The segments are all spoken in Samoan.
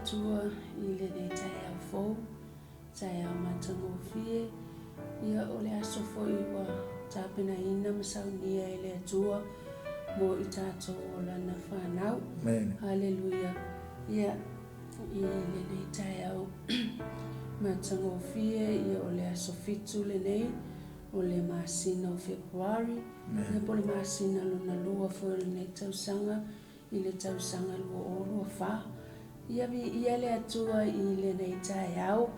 Atua i lenei taeao fou, taeao matagofie, ia o le aso foi ua tapenaina ma saunia e le Atua mo i tatou o Lana fanau. Haleluia. Ia, i lenei taeao matagofie, ia o le aso 7 lenei o le masina o Fepuari, ia po o le masina lona lua foi o lenei tausaga i le tausaga 2024. Ia viia le Atua i lenei taeao,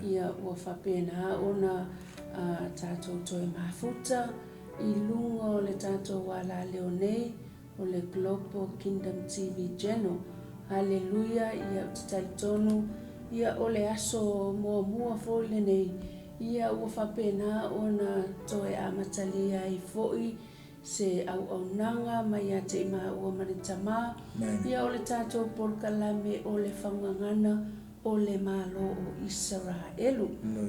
ia ua faapena ona tatou toe mafuta i luga o le tatou alaleo nei o le Global Kingdom TV Channel. Haleluia, ia ou te talitonu ia o le aso muamua foi lenei, ia ua faapena ona toe amatalia ai foi se auaunaga mai ia te i maua ma le Tama, ia o le tatou polokalame o le faugagana o le Malo o Isaraelu.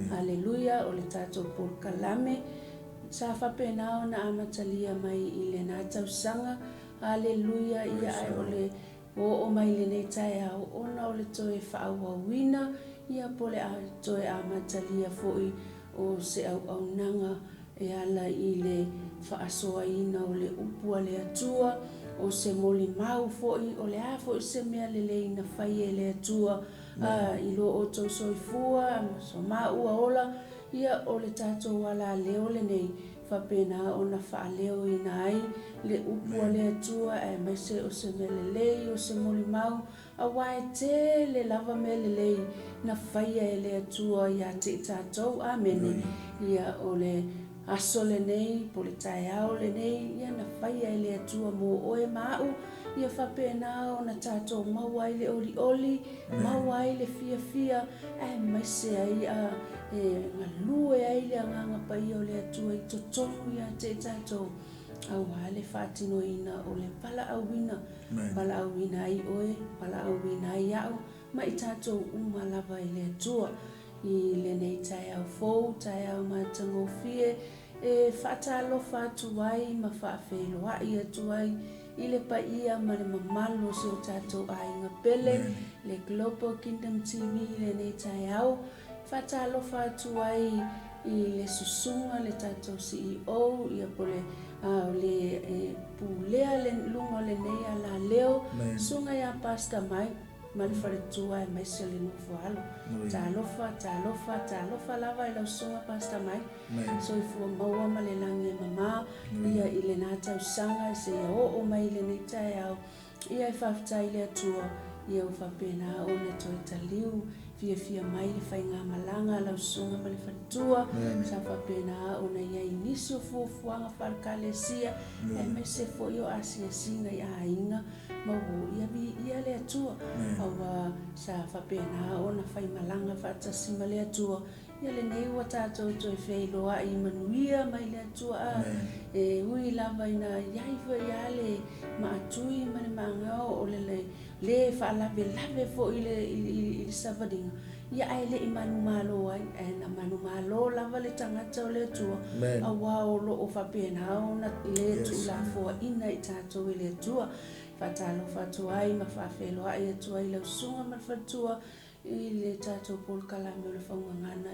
Haleluia, o le tatou polokalame sa faapena ona amatalia mai i lena tausaga. Haleluia, ia ae o le oo mai lenei taeao ona o le toe faaauauina, ia po o le toe amatalia foi o se auaunaga e ala i le faasoaina o le upu a le Atua, o se molimau foi, o le a foi se mea lelei na fai e le Atua i lo outou soifua ma so maua ola, ia o le tatou alaleo lenei faapena ona faaleoina ai le upu a le Atua, aemaise o se mea lelei, o se molimau, aua e tele lava mea lelei na faia e le Atua ia te i tatou. Amene. Ia o le aso lenei, po o le taeao lenei, ia na faia e le Atua mo oe ma au, ia faapena ona tatou maua ai le olioli, maua ai le fiafia, aemaise ai a e galue ai le agaga paia o le Atua i totonu ia te i tatou, aua le faatinoina o le valaauina, valaauina ai oe, valaauina ai au, ma i tatou uma lava e le Atua. I lenei taeao fou, taeao matagofie, e faatalofa atu ai ma faafeiloai atu ai i le paia ma le mamalu o si o tatou aiga pele, le Global Kingdom TV i lenei taeao. Faatalofa atu ai i le susuga le tatou CEO, ia po le le pulea le luga o lenei alaleo, susuga ia Pastor Mike ma le faletua aemaise o le nofo alo. Talofa, talofa, talofa lava i lau susuga Pastor Mike. Soifua maua ma le lagi e mama ia i lena tausaga seia oo mai i lenei taeao. Ia e faafetai i le Atua, ia ua faapena ona toe taliu fiafia mai le faigamalaga a lau susuga ma le faletua, sa faapena ona i ai nisi o fuafuaga faale-Ekalesia, aemaise foi o asiasiga i aiga ma ua ia viia le Atua, aua sa faapena ona faimalaga faatasi ma le Atua. Ia lenei ua tatou toe feiloai manuia mai le Atua a e ui lava ina iai foi a le maatui ma le maagao o le le faalavelave foi i le savaliga, ia ae le i manumalo ai, ae na manumalo lava le tagata o le Atua, aua o lo o faapena ona le tuulafoaina i tatou e le Atua. Faatalofa atu ai ma faafeiloai atu ai lau susuga ma le faletua i le tatou polokalame o le faugagana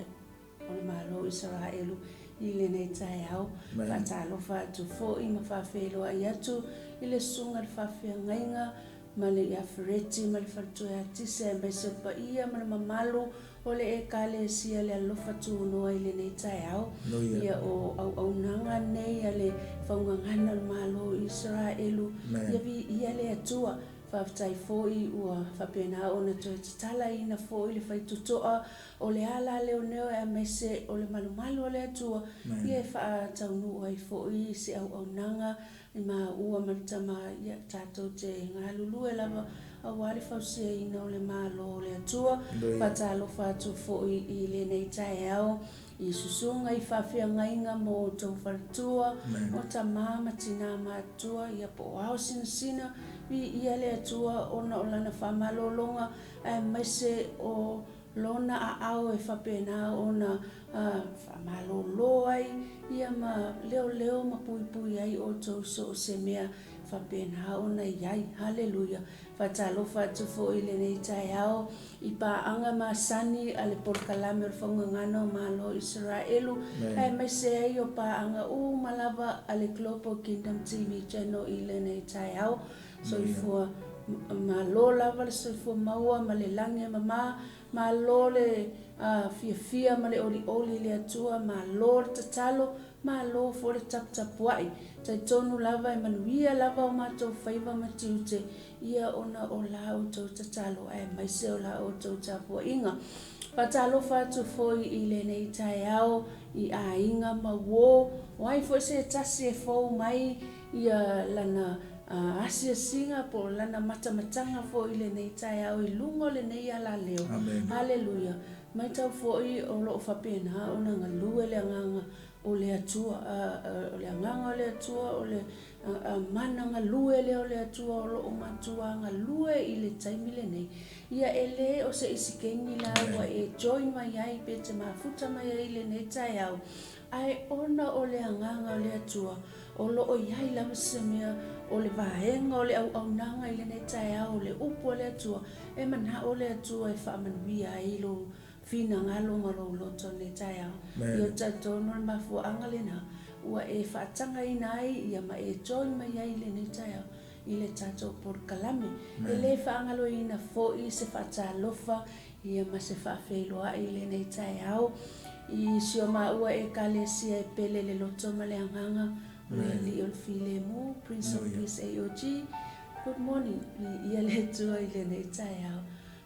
o le Malo o Isaraelu i lenei taeao. Faatalofa atu foi ma faafeiloai atu i le susuga i le faafeagaiga ma le ia Fereti ma le faletua ia Tise aemaise o le paia ma le mamalu o le Ekalesia Le Alofa Tunoa i lenei taeao. Ia o auaunaga nei a le faugagana o le Malo o Isaraelu, ia viia le Atua. Faafetai foi ua faapena ona toe tatalaina foi le faitotoa o le ala leoneo aemaise o le malumalu o le Atua, ia e faataunuu ai foi se auaunaga i maua ma le Tama, ia tatou te galulue lava aua le fausiaina o le Malo o le Atua. Faatalofa atu foi i lenei taeao i susuga i faafeagaiga mo outou faletua, o tama ma tina matutua, ia po o ao sinasina, viia le Atua ona o lana faamalologa, aemaise o Lona aao e faapena ona faamalōlō ai ia ma leoleo ma puipui ai outou i so o se mea faapena ona i ai. Haleluia! Faatalofa atu foi i lenei taeao i paaga masani a le Polokalame o le Faugagana o Malo o Isaraelu, aemaise ai o paaga uma lava a le Global Kingdom TV Channel i lenei taeao. Soifua malo lava le soifua maua ma le lagi e mama, malo le fiafia ma le olioli i le Atua, malo le tatalo, malo foi le taputapuai. Talitonu lava e manuia lava o matou faiva ma tiute ia ona o la outou tatalo aemaise o la outou tapuaiga. Faatalofa atu foi i lenei taeao i aiga ma uō, o ai foi se tasi e fou mai ia lana asiasiga po o lana matamataga foi i lenei taeao i luga o lenei alaleo. Haleluia! Matau foi o lo o faapena ona galue le agaga o le Atua, o le agaga o le Atua, o le mana galue lea o le Atua o lo o matua galue i le taimi lenei. Ia e le o se isi kegi la ua e join mai ai pe te mafuta mai ai i lenei taeao, ae ona o le agaga o le Atua o lo o i ai lava se mea o le vaega o le auaunaga i lenei taeao o le upu a le Atua e manao le Atua e faamanuia ai lou finagalo ma lou loto i lenei taeao. Ia o talitonu o le mafuaaga lena ua e faatagaina ai ia ma e join mai ai i lenei taeao i le tatou polokalame. E le faagaloina foi se faatalofa ia ma se faafeiloai i lenei taeao i si o maua Ekalesia e pele le loto ma le agaga o le Alii o le Filemu, Prince of Peace AOG. Good morning, viia le Atua i lenei taeao.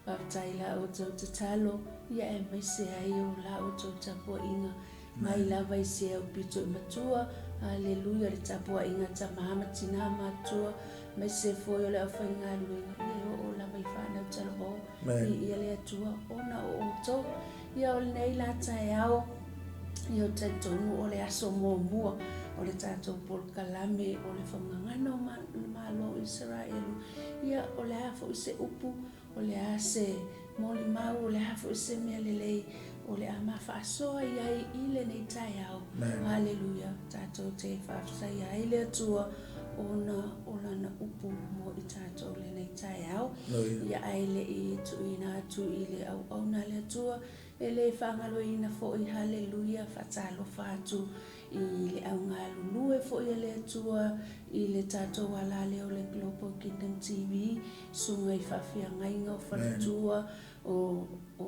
Faafetai i la outou tatalo ia aemaise ai o la outou tapuaiga mai lava i se aupito i matua. Aleluia, le tapuaiga a tama ma tina matua, aemaise foi o le aufaigaluega ia e oo lava i fanau talavou. Viia le Atua ona o outou. Ia o lenei la taeao, ia o talitonu o le aso muamua o le tatou polokalame o le Faugagana o Malo o Isaraelu. Ia o le a foi se upu, o le a se molimau, o le a foi se mea lelei o le a mafaasoa i ai i lenei taeao. Haleluia! Tatou te faafetaia ai le Atua ona o lana upu mo i tatou lenei taeao. Ia ae le i tuuina atu i le auauna a le Atua, e le faagaloina foi, haleluia, faatalofa atu i le augalulue foi a le Atua i le tatou alaleo o le Global Kingdom TV, susuga i faafeagaiga o faletua, o, o,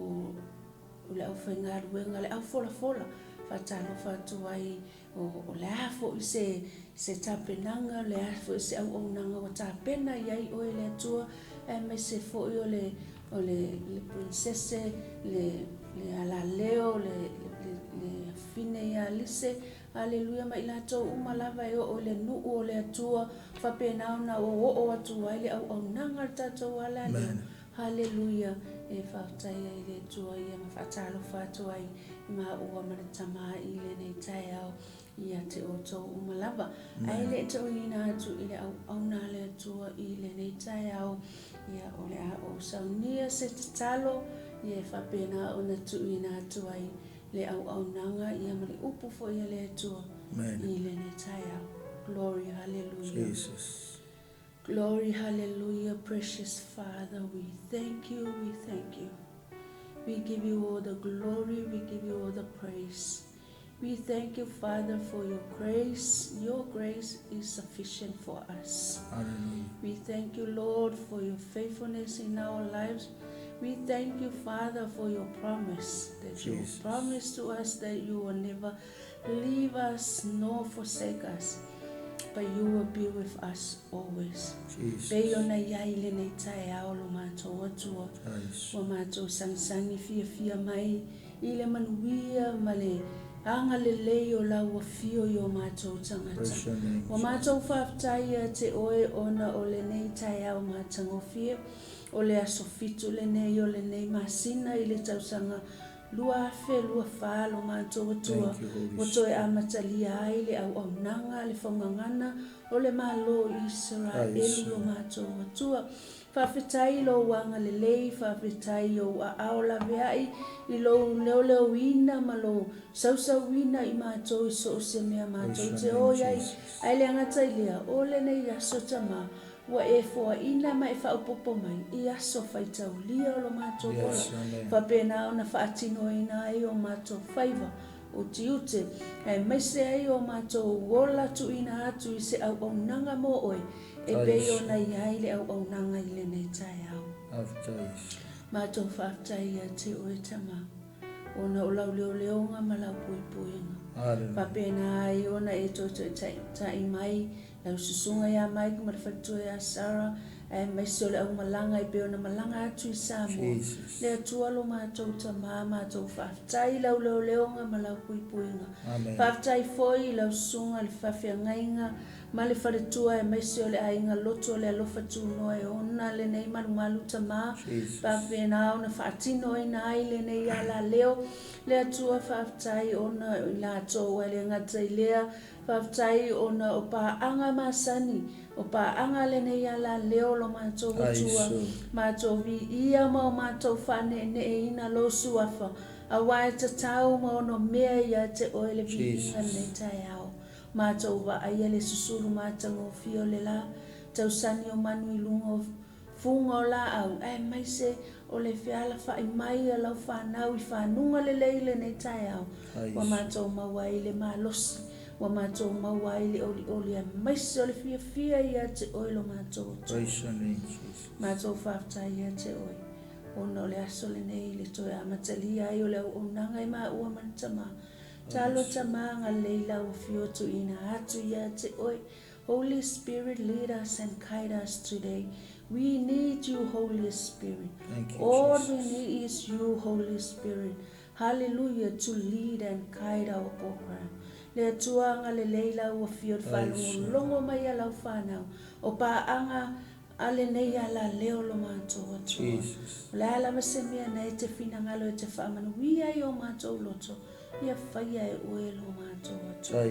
o le aufaigaluega, le aufolafola, faatalofa atu ai o, o le a foi se, se tapenaga, o le a foi se auaunaga ua tapena i ai oe le Atua, aemaise foi o le, o le, le princese, le, le alaleo, le, le, le afine ia Lise, Aleluia, ma i latou uma lava e oo i le nuu o le Atua, faapena ona oooo atu ai le auaunaga a le tatou alaleo. Haleluia! E faafetai ai i le Atua ia ma faatalofa atu ai i maua ma le Tama i lenei taeao ia te outou uma lava. Ae le i toeina atu i le auauna a le Atua i lenei taeao, ia o le a ou saunia se tatalo ia e faapena ona tuuina atu ai le auaunaga ia ma le upu foi a le Atua i lenei taeao. Glory, hallelujah. Jesus. Glory, hallelujah, precious Father, we thank you, we thank you. We give you all the glory, we give you all the praise. We thank you, Father, for your grace. Your grace is sufficient for us. Hallelujah. We thank you, Lord, for your faithfulness in our lives. We thank you, Father, for your promise, that Jesus. you promised to us that you will never leave us nor forsake us, but you will be with us always. Jesus. Pei ona i ai lenei taeao lo matou Atua, Yes. ua matou sagisagi fiafia mai i le manuia ma le agalelei o lau afio i o matou tagata. Praise your name, Ua matou faafetai ia te oe ona o lenei taeao matagofie, o le aso 7 lenei o lenei masina i le tausaga 2024 lo matou Atua, ua toe amatalia ai le auaunaga a le faugagana o le Malo o Isaraelu lo matou Atua. Faafetai i lou agalelei, faafetai i ou aao laveai, i lou leoleoina ma lou sausauina i matou i so o se mea matou te o i ai. Ae le gata i lea, o lenei aso Tama, Ua e foaina ma e faaopoopo mai i aso faitaulia o lo matou ola, faapena ona faatinoina ai o matou faiva utiute, aemaise ai o matou ola tuuina atu i se auaunaga mo oe, e pei ona i ai le auaunaga i lenei taeao. Matou faafetai ia te oe, Tama, ona o lau leoleoga ma lau puipuiga. Faapena ai ona e toe taitai mai Lau susuga ia Mike ma le faletua ia Sarah, aemaise o le aumalaga e pei ona malaga atu i Samoa. Le Atua lo matou Tama, matou faafetai i lau leoleoga ma lau puipuiga. Faafetai foi i lau susuga le faafeagaiga ma le faletua aemaise o le aiga loto o le alofa tunoa e ona lenei malumalu Tama, faapena ona faatinoina ai lenei alaleo. Le Atua faafetai ona i latou ae le gata i lea, Faafetai ona o paaga masani, o paaga lenei ala leo lo matou Atua, matou viia ma o matou faaneeneeina lou Suafa, aua e tatau ma ono mea ia te oe le viiga lenei taeao. Matou vaaia le susulu matagofie o le la, tausani o manu i luga o fuga o laau, aemaise o le fealafa'i mai a lau fanau i fanuga lelei i lenei taeao, ua matou maua ai le malosi, ua matou maua ai le olioli aemaise o le fiafia ia te oe lo matou Atua. Matou faafetai ia te oe, ona o le aso lenei i le toe amatalia ai o le auaunaga i maua ma le Tama. Talo Tama agalelei lau afio tuuina atu ia te oe. Holy Spirit lead us and guide us today. We need you Holy Spirit. Thank you, All Jesus. we need is you Holy Spirit. Hallelujah to lead and guide our program. Le Atua agalelei lau afio le faalogologo mai a lau fanau o paaga a lenei ala leo lo matou Atua. O le a lava se mea na e te finagalo e te faamanuia i o matou loto, ia faia e oe lo matou Atua.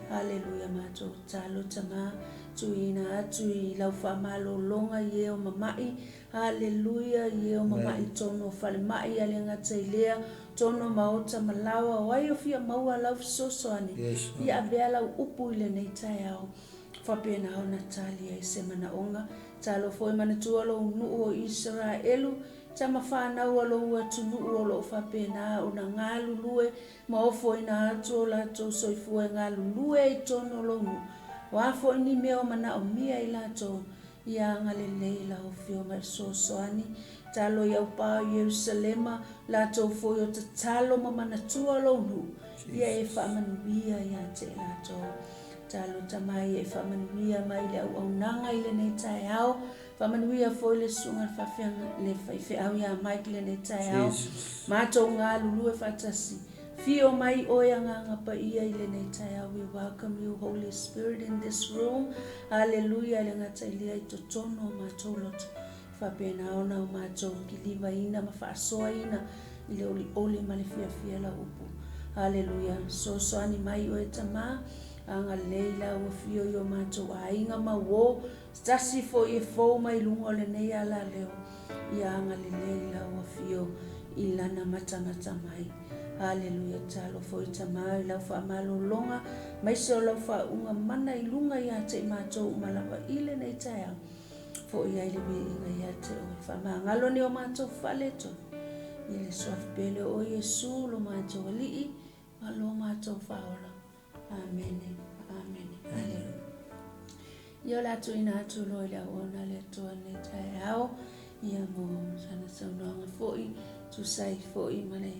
Haleluia matou tatalo Tama, tuuina atu i lau faamalologa i e o mama'i, Haleluia i e o mama'i tonu o falemai a le gata i lea, tonu o maota ma laoa o ai o fia maua lau fesoasoani, ia avea lau upu i lenei taeao. Faapena ona tali ai se manaoga. Talofa e manatua lou nuu o Isaraelu, tama fanau a lou atunuu o lo o faapena ona galulue ma ofoina atu o latou soifua e galulue ai i totonu o lou nuu. O a foi ni mea o manaomia i latou, ia agalelei lau Afioga e fesoasoani. Talo i aupa o Ierusalema, latou foi o tatalo ma manatua lou nuu, ia e faamanuia ia te i latou. Talo Tama ia e faamanuia mai le auaunaga i lenei taeao. Faamanuia foi le susuga le faafeaga le faifeau ia Mike i lenei taeao. Matou galulue faatasi. Fio mai oe Agaga Paia i lenei taeao. We welcome you Holy Spirit in this room. Hallelujah le gata i lea i totonu o matou loto. Faapena ona o matou kilivaina ma faasoaina i le olioli ma le fiafia lau upu. Haleluia! Fesoasoani mai oe Tama, agalelei lau afio i o matou aiga ma uo, se tasi foi e fou mai luga o lenei alaleo, ia agalelei lau afio i lana matamata mai. Haleluia! Talofa oe Tama i lau faamalologa, maise o lau faauuga mana i luga ia te i matou uma lava i lenei taeao. Foi ai le viiga ia te oe. Faamagalo ni o matou faaletonu i le Suafa pele o Iesu lo matou Alii ma lo matou Faaola. Amene. Amene. Aleluia. Ia o le a tuuina atu loa i le auauna a le Atua i lenei taeao, ia mo sana saunoaga foi, tusa ai foi ma le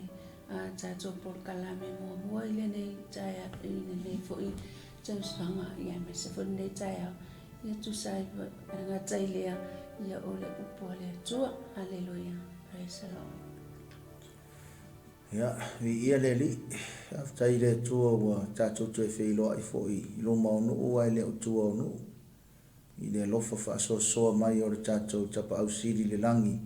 a tatou polokalame muamua i lenei taeao, i lenei foi tausaga, ia aemaise foi lenei taeao. Ia tusa ai ma le gata i lea, ia o le upu a le Atua. Aleluia. Praise the Lord. Ia, viia le Alii. Faafetai i le Atua ua tatou toe feiloai foi i luma o nuu ae le o tua o nuu, i le alofa faasoasoa mai o le tatou Tapaau Sili i le Lagi.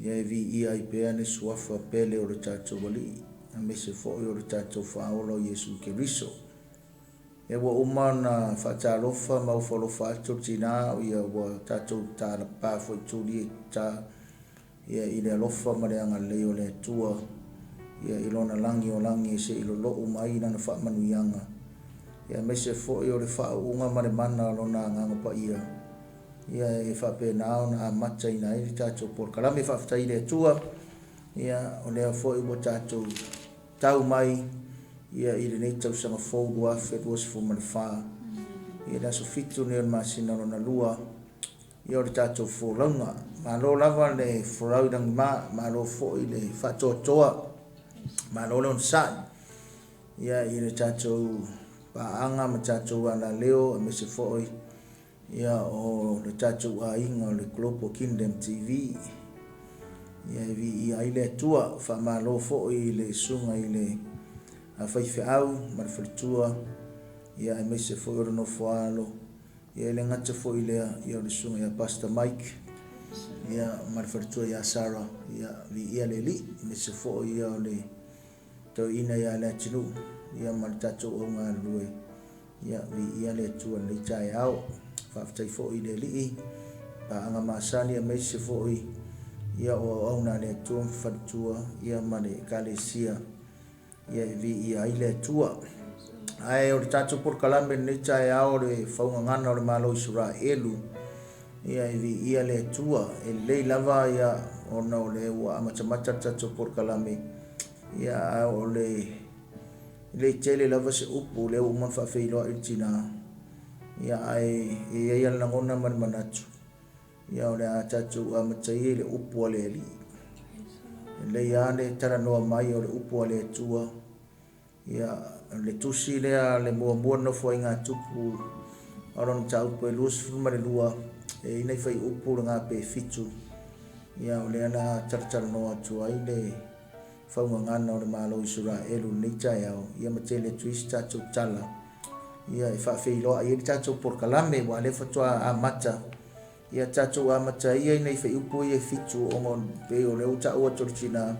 Ia e viia ai pea le suafa pele o le tatou Alii, aemaise foi o le tatou Faaola o Iesu Keriso. Ia ua uma ona faatalofa ma ofo alofa atu le tinā, ia ua tatou talapa foi tuli ta ia i le alofa ma le agalelei o le Atua, ia i lona lagi o lagi se i lolou mai lana faamanuiaga, ia aemaise foi o le faauuga ma le mana o lona agaga paia, ia e faapena ona amataina ai le tatou polokalame. Faafetai i le Atua, ia o lea foi ua tatou tau mai ia i lenei tausaga fou 2024, ia le aso 7 nei o le masina lona lua, ia o le tatou folauga. Malo lava le folau i lagima, malo foi le faatoatoa, malo le onosai ia i le tatou paaga ma tatou alaleo, aemaise foi ia o le tatou aiga o le Global Kingdom TV. Ia e viia ai le Atua. Faamalo foi i le susuga i le faifeau ma le faletua, ia aemaise foi o le nofoaalo, ia e le gata foi lea, ia o le susuga ia Pastor Mike, ia ma le faletua ia Sarah, ia viia le Alii, aemaise foi ia o le toeaina ia le atunuu, ia ma le tatou augalulue, ia viia le Atua i lenei taeao. Faafetai foi i le Alii, paaga masani, aemaise foi ia o auauna a le Atua ma faletua, ia ma le ekalesia, ia e viia ai le Atua. Ae o le tatou polokalame lenei taeao o le faugagana o le Malo o Isaraelu, ia e viia le Atua. E lelei lava ia ona o le ua amatamata le tatou polokalame, ia a o le le tele lava se upu lea ua uma ona faafeiloai le tinā, ia ae e i ai le lagona ma le manatu, ia o le a tatou amataia i le upu a le Alii. E lelei lava le talanoa mai o le upu a le Atua, ia le tusi lea le muamua nofoaiga tupu o lona mataupu e 22, e i ai nai faiupu lena pe 7, ia o lea la talatalanoa atu ai le faugagana o le Malo o Isaraelu lenei taeao, ia ma tele atu ai se tatou tala, ia e faafeiloai ai le tatou polokalame, aua o lea faatoa amata, ia tatou amata ia i nai faiupu ia e 7, ona pei o lea ua taua atu e le tinā,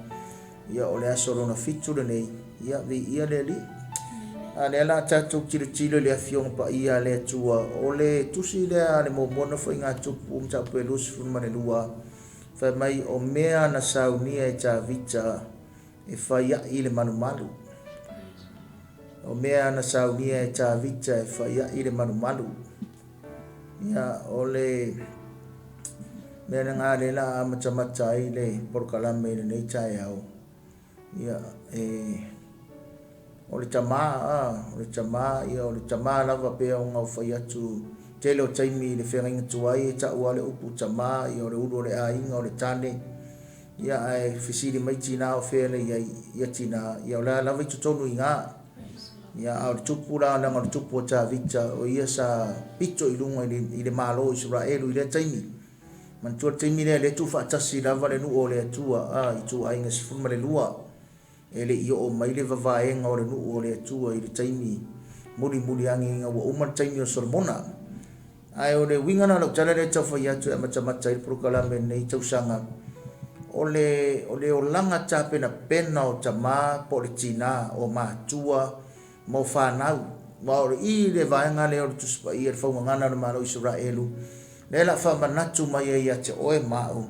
ia o le aso lona 7 lenei, ia viia le Alii. A lea la tatou tilotilo i le afioga paia a le Atua, o le tusi lea a le muamua nofoaiga tupu mataupu e 22, fai mai o mea na saunia e Tavita e fai ai le malumalu. O mea na saunia e Tavita e fai ai le malumalu. Ia o le mea lena lea la amatamata ai le polokalame i lenei taeao. Ia o le tamā, o le tamā, ia o le tamā lava pei ona ou fai atu tele o taimi i le feagaiga tuai e taua le upu tamā, ia o le ulu o le aiga, o le tane, ia ae fesili mai tinā o fea le iai, ia tinā, ia o le a lava i totonu i ngā. Ia a o le tupu la leaga o le tupu o Tavita, o ia sa pito i luga i le Malo o Isaraelu i lea taimi. Manatua le taimi lea, lea tuufaatasi lava le nuu o le Atua, i ituaiga 12, e le i oo mai le vavaega o le nuu o le Atua i le taimi mulimuli ane ina ua uma le taimi o Solomona. Ae o le uiga na o lau tala lea e taufai atu e amatamata ai le polokalame lenei tausaga, o le olaga tapenapena o tamā po o le tinā, o matua ma o fanau. Aua o le i le vaega lea o le Tusi Paia, le faugagana o le Malo o Isaraelu, lea la faamanatu mai ai ia te oe ma au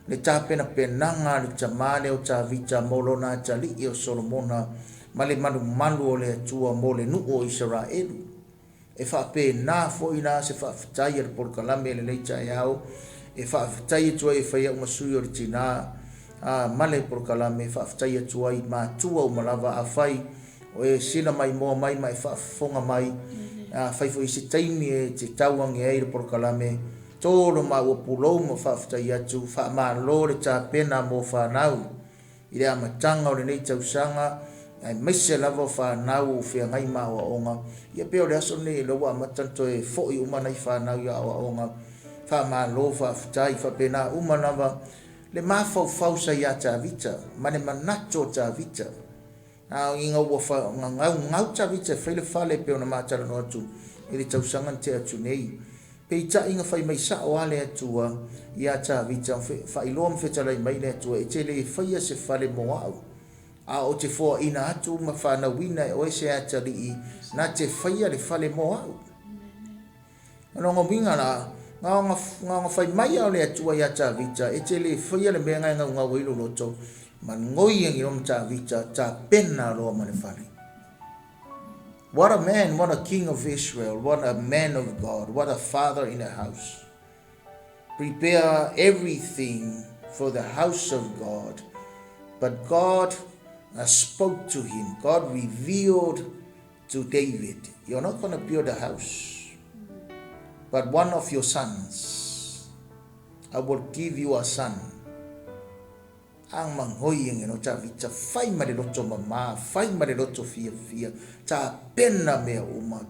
le tapenapenaga a le tamā lea o Tavita mo lona atalii o Solomona ma le malumalu o le Atua mo le nuu o Isaraelu. E faapena foi la se faafetai a le polokalame lenei taeao, e faafetai atu ai e fai au ma sui o le tinā ma le polokalame, e faafetai atu ai matua uma lava, afai o e sila maimoa mai ma e faafofoga mai, afai foi se taimi e te tauage ai le polokalame, tolo maua pulou ma faafetai atu, faamalo le tapena mo fanau i le amataga o lenei tausaga, aemaise lava o fanau o feagai ma aoaoga. Ia pei o le aso lenei lea ua amata ona toe foi uma nai fanau i aoaoga, faamalo faafetai. Faapena uma lava le mafaufau sa ia Tavita ma le manatu o Tavita, a ina ua gaugau Tavita e fai le fale pei ona matalanoa atu i le tausaga na tea atu nei. Peitai na fai mai sa'o lava le Atua ia Tavita, faailoa ma fetalai mai le Atua, E te le faia se fale mo a'u, a ou te foaina atu ma fanauina e oe se atalii na te faia le fale mo a'u. O lona uiga la, na ona fai mai lava o le Atua ia Tavita, E te le faia le mea na e naunau ai lou loto, ma goi agi loa ma Tavita, tapena loa ma le fale. What a man, what a king of Israel, what a man of God, what a father in a house. Prepare everything for the house of God. But God spoke to him. God revealed to David, you're not going to build a house, but one of your sons. I will give you a son. Ang mangoi eng no Tavita fai ma le loto mama, fai ma le loto fiafia, tapena mea uma,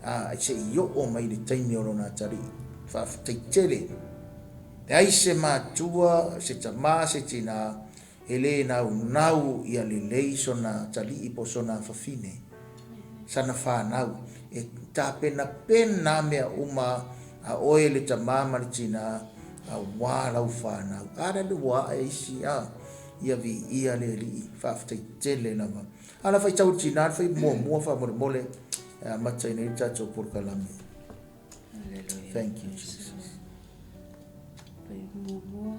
a se'i oo mai le taimi o lona atalii. Faafetai tele. Leai se matua, se tamā, se tinā e lē naunau ia lelei sona atalii po o sona afafine, sana fanau. E tapenapena mea uma a oe le tamā ma le tinā auā lau fanau. A lea le ua ae isi a ia viia le Alii. Faafetai tele lava. A la faitau i le tinā le fai muamua faamolemole e amataina ai le tatou polokalame. Thank you Jesus. Fai muamua.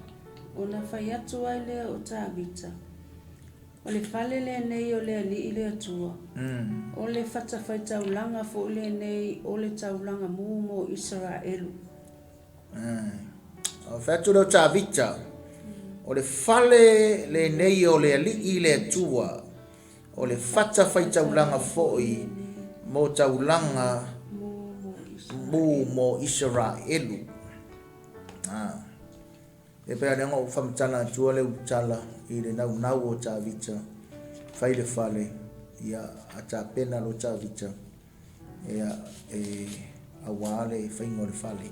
Ona fai atu ai lea o Tavita, O le fale lenei o le Alii le Atua, o le fatafaitaulaga foi lenei o le taulaga mu mo Isaraelu. Ona fai atu lea o Tavita, O le fale lenei o le Alii le Atua, o le fatafaitaulaga foi mo taulaga mu mo Isaraelu. E pei lava ona ou faamatala atua le ulutala i le naunau o Tavita, fai le fale, ia, a tapena loa Tavita, ia, e auā le faiga o le fale.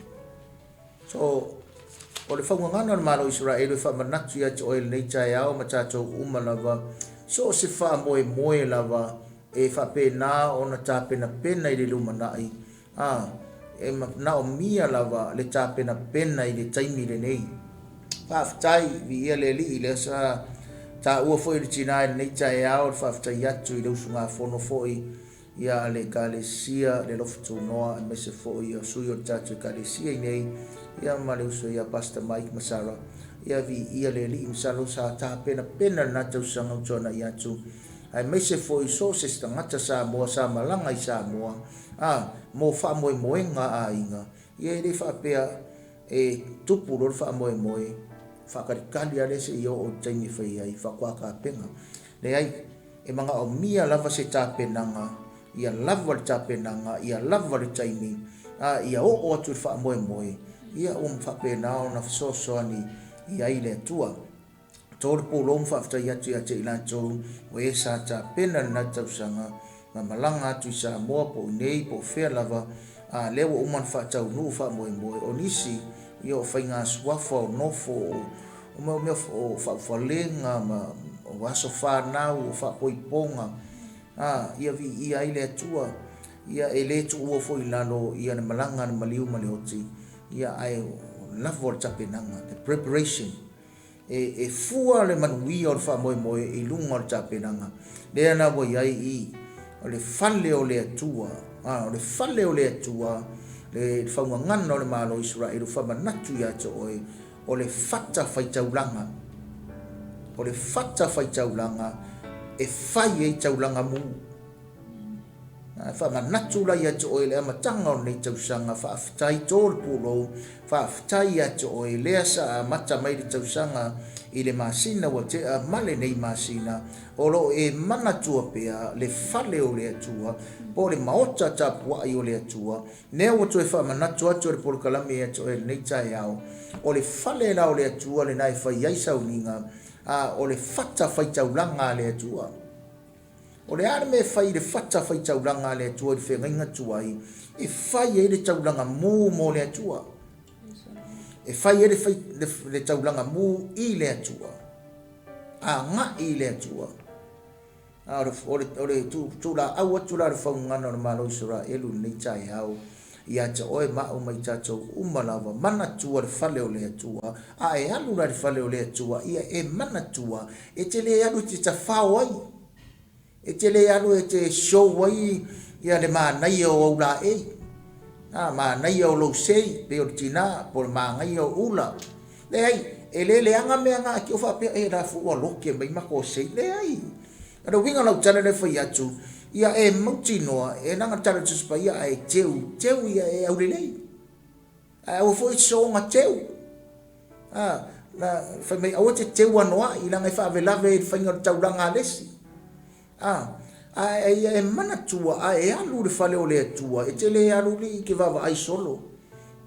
So, o le faugagana o le Malo o Isaraelu e faamanatu ia te oe i lenei taeao ma tatou uma lava, so o se faamoemoe lava e faapena ona tapenapena i le lumanai, A, e manaomia lava le tapenapena i le taimi lenei. Faafetai, viia le Alii, lea sa taua foi e le tina i lenei taeao le faafetai atu i le usugafono foi ia a le Ekalesia le Alofa Tunoa aemaise foi o sui o le tatou Ekalesia i nei ia ma le uso ia Pastor Mike ma Sarah. Ia viia le Alii, masalo sa tapenapena lena tausaga ua tuanai atu aemaise foi so o se tagata Samoa sa malaga i Samoa a, mo faamoemoega a aiga, ia e le faapea e tupu loa le faamoemoe, faatalikali lava lea seia oo i le taimi e fai ai, faatoa tapena. Leai, e manaomia lava se tapenaga, ia lava le tapenaga, ia lava le taimi, a, ia oo atu i le faamoemoe, ia ua faapena ona fesoasoani i ai le Atua. Tolu pulou ma faafetai atu ia te i latou o e sa tapena lena tausaga ma malaga atu i Samoa po o inei po o fea lava, a lea ua uma ona faataunuu faamoemoe o nisi ia o faiga suafa o nofo o mea mea o faafalega ma o aso fanau o faapoipoga a ia viia ai le Atua ia e le tuua foi i lalo ia le malaga a le maliu ma le oti ia ae lava o le tapenaga, the preparation. E fua le manuia o le faamoemoe i luga o le tapenaga. Lea la ua i ai i, o le fale o le Atua, a, o le fale o le Atua, le faugagana o le Malo o Isaraelu, faamanatu ia te oe, o le fata faitaulaga, o le fata faitaulaga e fai ai taulaga mu. E faamanatu la ia te oe i le amataga o lenei tausaga, faafetai to le pulou, faafetai ia te oe lea sa amata mai le tausaga i le masina ua tea ma lenei masina, o lo o e manatua pea le fale o le Atua, po o le maota tapuai o le Atua. Lea ua toe faamanatu atu e le polokalame ia te oe i lenei taeao, o le fale la o le Atua lena e fai ai sauniga, a o le fata faitaulaga a le Atua. O le a le mea e fai i le fata faitaulaga a le Atua i le feagaiga tuai e fai ai le taulaga mu mo le Atua? E fai ai le, fai, le, le taulaga mu i le Atua, agai i le Atua. A o le, o le, o le tulaau atu la le faugana o le Malo o Isaraelu i lenei taeao. Ia te oe ma au ma i tatou uma lava, manatua le fale o le Atua, a e alu la i le fale o le Atua, ia e manatua, e te le alu e te tafao ai, e te le alu e te show ai ia le manaia o au laei, a, manaia o lou sei, pei o le tina, po o le manaia o ula. Leai, e le leaga mea na, e te faapea, e la foi ua loke mai matou sei. Leai. O le uiga o lau tala lea e fai atu, ia e mautinoa, e leaga le tala o le Tusi Paia, a e teu, teu ia e aulelei. Ae aua foi e soona teu. A, na fai mai aua te teu anoa'i, leaga e faavelave i le faiga o le taulaga a le isi. A, ae ia e manatua, a e alu i le fale o le Atua, e te le alu alii e te vaavaai solo.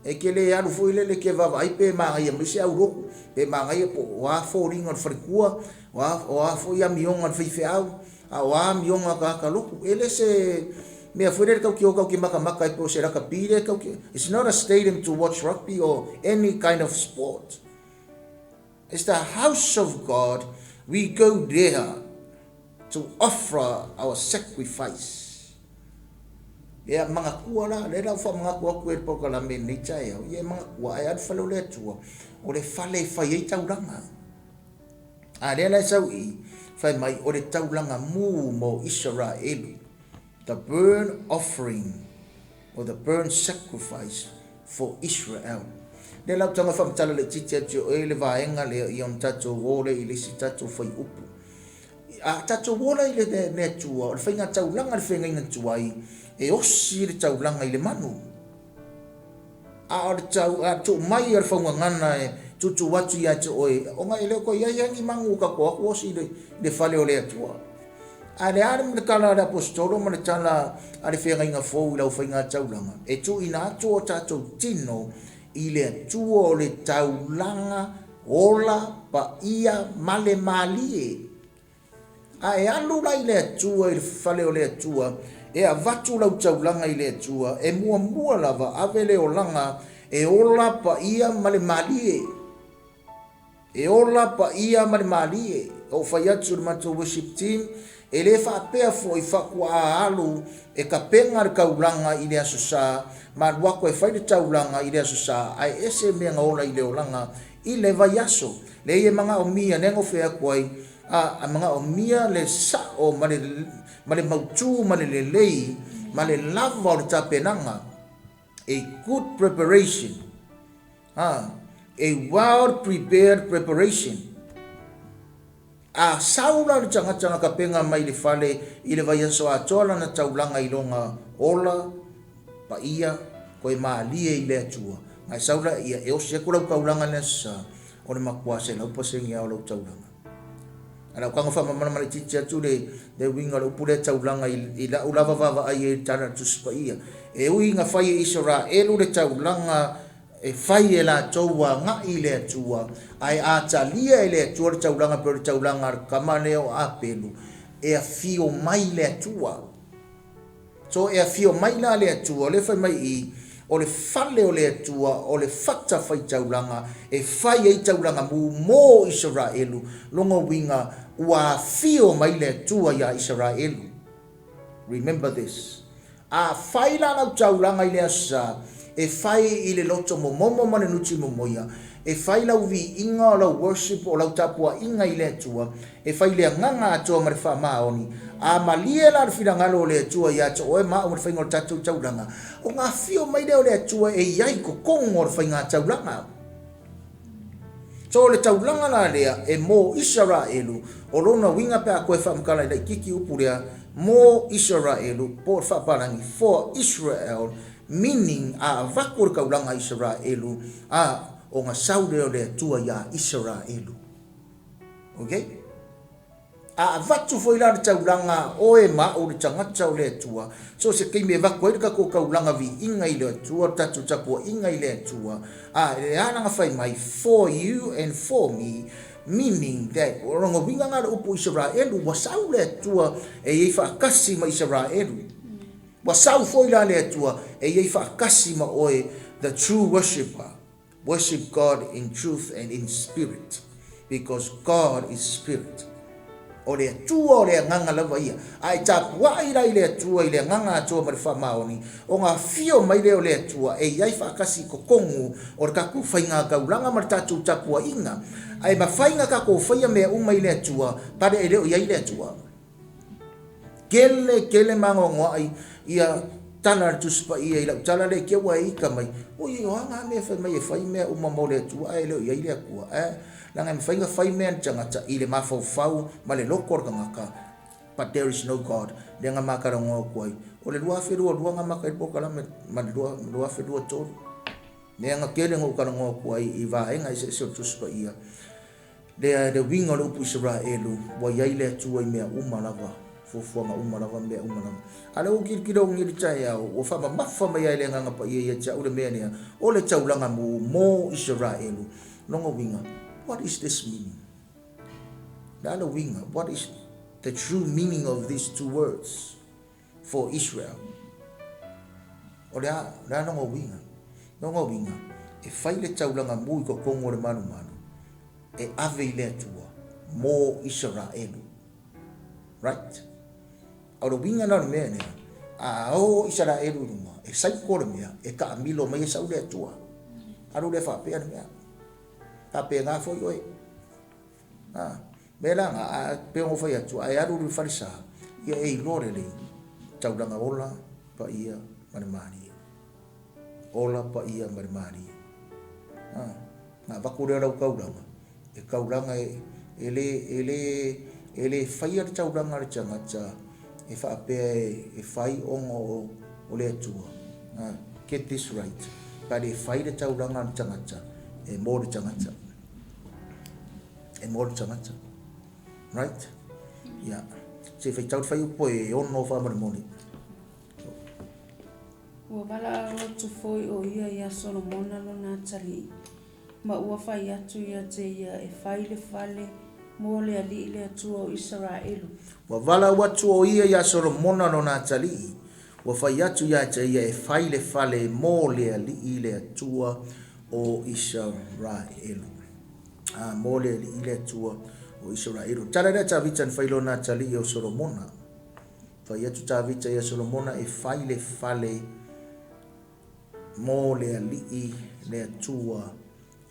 E te le alu foi lele e te vaavaai pe manaia mai se aulotu, pe manaia po o a foliga o le faletua, o a foi amioga a le faifeau, a o a amioga a tagata lotu. E le se mea foi lele tatou te o tatou te matamata ai pei o se lakapi lea tatou te. It's not a stadium to watch rugby or any kind of sport. It's the house of God. We go there to offer our sacrifice. Ia manatua la, lea la ua faamanatu atu e le polokalame i lenei taeao, ia e manatua, a e alu i le fale o le Atua, o le fale e fai ai taulaga. A lea la e sau i i, fai mai, o le taulaga mu mo Isaraelu, the burnt offering or the burnt sacrifice for Israel. Lea la ou tago e faamatala laitiiti atu i oe le vaega lea ia ona tatou o lea i le isi tatou fuaiupu. A tatou ola i le Atua, o le faiga taulaga i le feagaiga tuai, e osi le taulaga i le manu. A o le tau, a tuu mai o le faugagana e tuutuu atu ia te oe, ona e le o toe i ai lava ni manu o tatou atu osi i le fale o le Atua. A o le a le tala a le Aposetolo ma le tala a le feagaiga fou i lau faiga taulaga? E tuuina atu o tatou tino i le Atua o le taulaga ola paia ma le malie. A e alu la i le Atua i le fale o le Atua, e avatu lau taulaga i le Atua, e muamua lava ave le olaga e ola paia ma le malie. E ola paia ma le malie. Ou fai atu i le matou worship team, e le faapea foi faatuaa alu e tapena le taulaga i le Aso Sa, ma alu atu e fai le taulaga i le Aso Sa, ae ese mea na ola i le olaga i le vaiaso. Leai e manaomia, lea na ou fai atu ai, a manaomia le sa'o ma le ma le mautu ma le lelei ma le lava o le tapenaga, a good preparation, a well prepared preparation. A sau la le tagata na tapena mai le fale i le vaiaso atoa lana taulaga i lona ola paia koe malie i le Atua, na e sau la ia e osi atu lau taulaga i le Aso Sa, o le matua 100% lava o lau taulaga. A o lau tago faamalamalama laitiiti atu le le uiga o le upu lea taulaga i lau lava vaavaai ai i le Tala a le Tusi Paia. E ui ina fai e Isaraelu le taulaga E fai e latou agai i le Atua, ae a talia e le Atua le taulaga pei o le taulaga a le tama lea o Apelu, e afio mai le Atua. So e afio mai la le Atua, o lea e fai mai i i, o le fale o le Atua, o le fata faitaulaga e fai ai taulaga mu mo Isaraelu, lona uiga ua afio mai le Atua ia Isaraelu. Remember this. A fai la lau taulaga i le Aso Sa, e fai i le loto momomo ma le nuti momoia, e fai lau viiga o lau worship o lau tapuaiga i le Atua, e fai le agaga atoa ma le faamaoni. A malie la le finagalo o le Atua ia te oe ma au ma le faiga o le tatou taulaga, ona afio mai lea o le Atua e i ai i totonu o le faiga taulaga. So o le taulaga la lea e mo Isaraelu, o lona uiga pe a toe faamatala i laitiiti upu lea, mo Isaraelu, po o le faapalagi, for Israel, meaning a avatu le taulaga a Isaraelu, a, ona sau lea o le Atua ia Isaraelu. Okay? A avatu foi la le taulaga a oe ma au le tagata o le Atua, so o se taimi e avatu ai le tatou taulaga viiga i le Atua, le tatou tapuaiga i le Atua, a e ala ona fai mai, for you and for me, meaning that, o lona uiga lena o le upu Isaraelu, ua sau le Atua e i ai faatasi ma Isaraelu. Ua sau foi la le Atua e i ai faatasi ma oe, the true worshipper. Worship God in truth and in spirit, because God is spirit. O le Atua o le Agaga lava ia. A e tapuai la i le Atua i le agaga atoa ma le faamaoni, ona afio mai lea o le Atua e i ai faatasi i totonu o le tatou faigataulaga ma le tatou tapuaiga. Ae mafai na tatou faia mea uma i le Atua, pale e le o i ai le Atua. Tele tele maanoanoaʻi ia tala a le Tusi Paia i lau tala lea i te ua e ita mai, oi o a na mea fai mai e fai mea uma mo le Atua ae le o i ai le Atua. Ae leaga e mafai na fai mea a le tagata i le mafaufau ma le loto o le tagata, but there is no God. Lea na ma talanoa atu ai, o le 2022 na amata ai le polokalame ma le 2023. Lea na tele na ou talanoa atu ai i vaega eseese o le Tusi Paia. Lea le uiga o le upu Isaraelu, ua i ai le Atua i mea uma lava, fuafuaga uma lava, mea uma lava. A o lea ua ou tilotilo i le taeao, ua faamamafa mai lava e le Agaga Paia ia te au le mea lea, o le taulaga mu mo Isaraelu. Lona uiga, what is this meaning? Le a le uiga? What is the true meaning of these two words for Israel? O le a, le a lona uiga? Lona uiga, e fai le taulaga mu i totonu o le malumalu, e ave i le Atua mo Isaraelu. Right? O le uiga la o le mea lea, a o Isaraelu i luga, e saiko le mea, e taamilo mai e sau le Atua. Alu lea faapea le mea. Faapena foi oe. A, mea la na, a pei ona ou fai atu, a e alu i le falesa, ia e iloa lelei, taulaga ola, paia ma le malie. Ola, paia ma le malie. A, na avatu lea o lau taulaga, e taulaga e, e le, e le, e le faia le taulaga a le tagata e faapea e, e fai ona o, o le Atua. A, get this right. Pa le fai le taulaga a le tagata, e mo le tagata. E mo le tagata. Right? Ia. Se i faitau le fuaiupu e 6 faamolemole. Ua valaau atu foi ʻo ia iā Solomona lona atalii, ma ua fai atu ia te ia e fai le fale mo le Alii le Atua o Isaraelu. Ua valaau atu ʻo ia iā Solomona lona atalii, ua fai atu ia te ia e fai le fale mo le Alii le Atua o Isaraelu. A, mo le Alii le Atua o Isaraelu. Tala lea Tavita na fai lona atalii o Solomona. Fai atu Tavita ia Solomona e fai le fale mo le Alii le Atua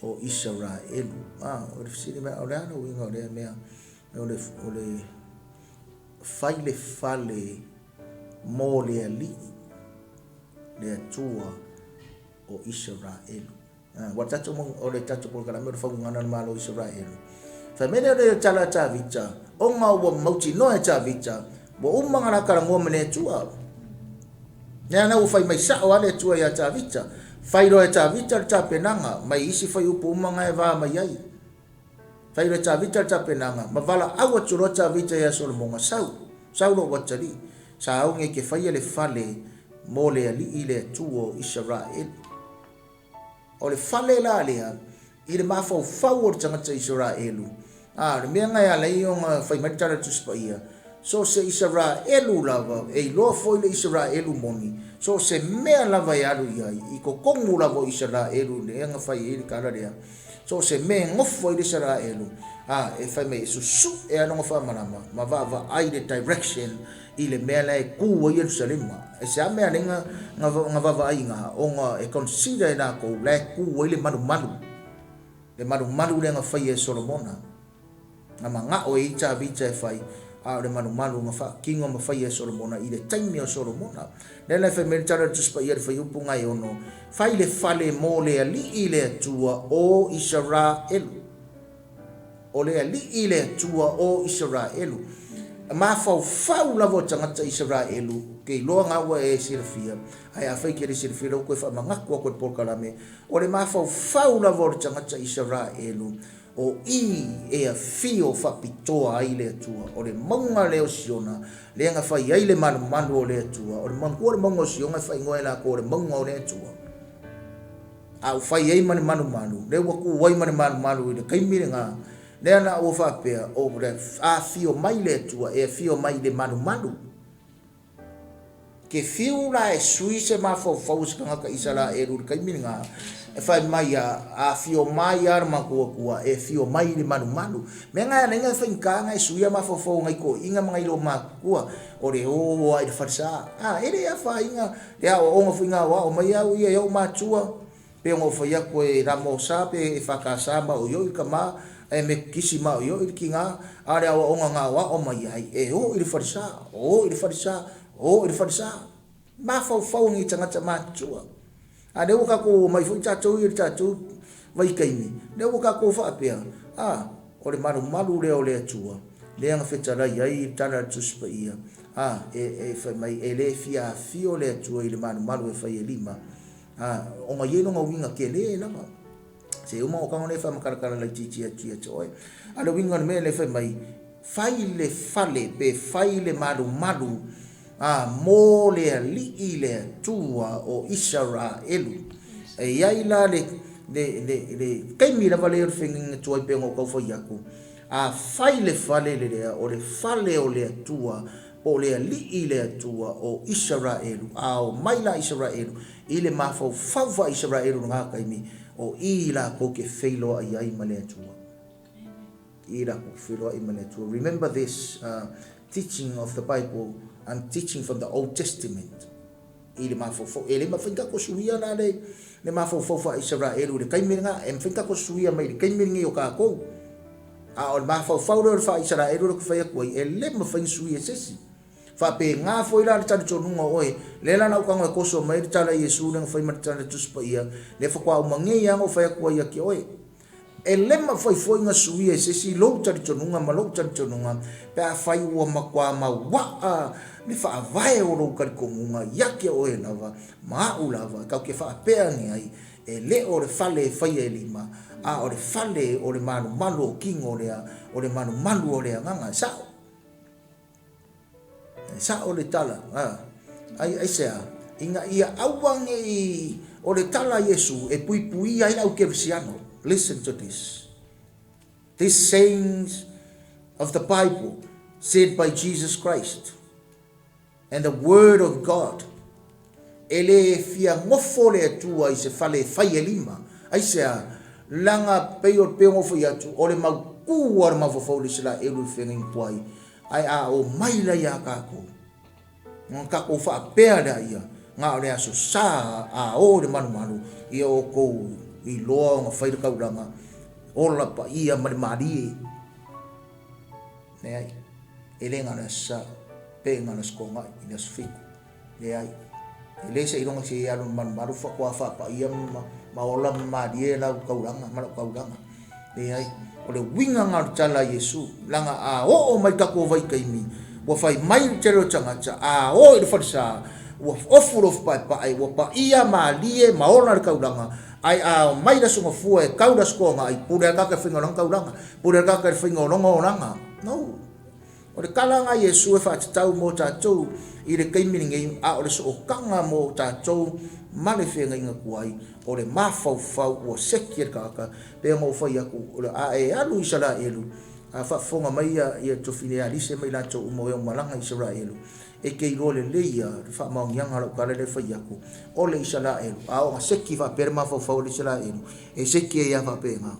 o Isaraelu. A, o le fesili mai, o le a le uiga o lea mea, o le, o le fai le fale mo le Alii le Atua o Isaraelu. Ua tatou o le tatou polokalame o le faugugana o le Malo o Isaraelu. Fai mai lea o le tala a Tavita, ona ua mautinoa e Tavita, ua uma ona la talanoa ma le Atua. Lea la ua fai mai sao lava le Atua ia Tavita. Fai loa e Tavita le tapenaga, mai isi fuaiupu uma na e va mai ai. Fai loa e Tavita le tapenaga, ma valaau atu loa Tavita ia Solomona, Sau, sau lou atalii, sauni e te faia le fale mo le Alii le Atua o Isaraelu. O le fale la lea, i le mafaufau o le tagata Isaraelu, a, o le mea na e ala ai ona fai mai le tala a le Tusi Paia, so o se Isaraelu lava, e iloa foi le Isaraelu moni, so o se mea lava e alu i ai, i totonu lava o Isaraelu lea na fai ai le tala lea, so o se mea e nofo ai le Isaraelu, a, e fai mai e susuʻe lava lona faamalama ma vaavaai le direction i le mea la e tu ai Ierusalema. E se a mea alai na, na, na vaavaai iga, ona e consider e latou la e tu ai le malumalu, le malumalu lea na faia e Solomona, na manao e ai Tavita e fai, a o le malumalu na faatino ma faia e Solomona i le taimi o Solomona. Lea la e fai mai le tala o le Tusi Paia i le fuaiupu na e 6, Fai le fale mo le Alii le Atua o Isaraelu. O le Alii le Atua o Isaraelu. E mafaufau lava o tagata Isaraelu, ke iloa nga ua e silafia, ae afai ke le silafia lea ua toe faamanatu atu e le polokalame, o le mafaufau lava o le tagata Isaraelu, o i e afio faapitoa ai le Atua. O le mauga lea o Siona, lea na fai ai le malumalu o le Atua. O le manatua o le mauga o Siona e faaigoa e latou o le mauga o le Atua. A ua fai ai ma le malumalu, lea ua tu ai ma le malumalu i le taimi lena, lea la ua faapea, o le afio mai le Atua e afio mai i le malumalu. Ke fiu la e sui se mafaufau o se tagata Isaraelu i le taimi lena, e fai mai a, a afio mai lava le matuatua, e afio mai i le malumalu. Mea na e ala ai ona faigata ona e suia mafaufau o nai toeaiina ma nai loomatutua, o le o lava i le falesa. A, e le afaina le aoaoga foi na aoao mai au ia e ou matua, pei ona ou fai atu e LMS pe EFKS maoioi le tama ae Metotisi maoioi le tina, a o le aoaoga na aoao mai ai, e o i le falesa, o i le falesa, o i le falesa. Mafaufau o ni tagata matutua. A lea ua tatou omai foi tatou ia i le tatou vaitaimi, lea ua tatou faapea, a, o le malumalu lea o le Atua, lea na fetalai ai le tala a le Tusi Paia, a, e, e fai mai, e le fia afio le Atua i le malumalu e fai e lima, a, ona i ai lona uiga tele lava. Se uma ona tago lea e faamatalatala laitiiti atu ia te oe. A o le uiga o le mea lea fai mai, fai le fale pe fai le malumalu a mo le Alii le Atua o Isaraelu. E i ai la le, le, le, le taimi lava lea o le feagaiga tuai pei ona ou tau fai atu, a fai le fale lea, o le fale o le Atua, po o le Alii le Atua o Isaraelu, a omai la Isaraelu i le mafaufau faa-Isaraelu i lena taimi, o i latou te feiloai ai ma le Atua. I latou te feiloai ma le Atua. Remember this teaching of the Bible, I'm teaching from the Old Testament. I le mafaufau, e le mafai ona tatou suia la le, le mafaufau faa-Isaraelu i le taimi lena, e mafai ona tatou suia mai i le taimi lenei o tatou. A o le mafaufau lea o le faa-Isaraelu lea ou te fai atu ai, e le mafai ona suia e se isi. Faapena foi la le talitonuga o oe, lea la na ou tago e toso mai ai le tala a Iesu lea na fai ma le tala a le Tusi Paia, lea faatoa uma nei lava ona ou fai atu ai ia te oe. E le mafai foi ona suia e se isi lou talitonuga ma lou talitonuga pe afai ua matua mauaa le faavae o lou talitonuga ia te oe lava ma au lava, tatou te faapea ane ai, E le o le fale e faia e lima, a o le fale o le malumalu o kino lea, o le malumalu o le agaga. E sa'o. E sa'o le tala. A, ai, aisea? Ina ia aua ne i, o le tala a Iesu e puipuia ai le au kerisiano. Listen to this. This sayings of the Bible said by Jesus Christ. And the word of God. E le fia nofo le Atua i se fale e fai e lima. Aisea? Leaga pei o pei ona ou fai atu, o le mautū a le mafaufau o le Isaraelu i le feagaiga tuai, ae a omai la iā tatou, ona tatou faapea lea ia, na o le Aso Sa a o i le malumalu, ia outou iloa ona fai le taulaga, ola paia ma le malie. Leai, e le na o le Aso Sa, pe na o le Aso Toonai i le Aso Fitu. Leai, e le seiloga se i alu i le malumalu faatoa faapaia ma, ma ola ma malie lau taulaga ma lau taulaga. Leai, o le uiga na o le tala a Iesu, leaga a oo mai tatou vaitaimi, ua fai mai le tele o tagata, a oo i le falesa, ua ofu le ofu paepae, ua paia malie ma ola le taulaga, ae a omai le Aso Gafua e tau le Aso Toonai, pule lava le tagata i le faiga o lana taulaga. Pule kaka i le faiga o lona olaga. No. O le tala lena a Iesu e faatatau mo tatou i le taimi lenei, a o le sootaga mo tatou ma le feagaiga tuai, o le mafaufau ua seki e le tagata, pei ona ou fai atu, o le a e alu i Isaraelu, a faafofoga mai ia, ia Tofine Alise ma i latou uma o e malaga i Isaraelu, e te iloa lelei ia le faamaoniaga o lau tala lea e fai atu, o le Isaraelu, a oo ina seki faapea le mafaufau o le Isaraelu, e seki ai lava faapena.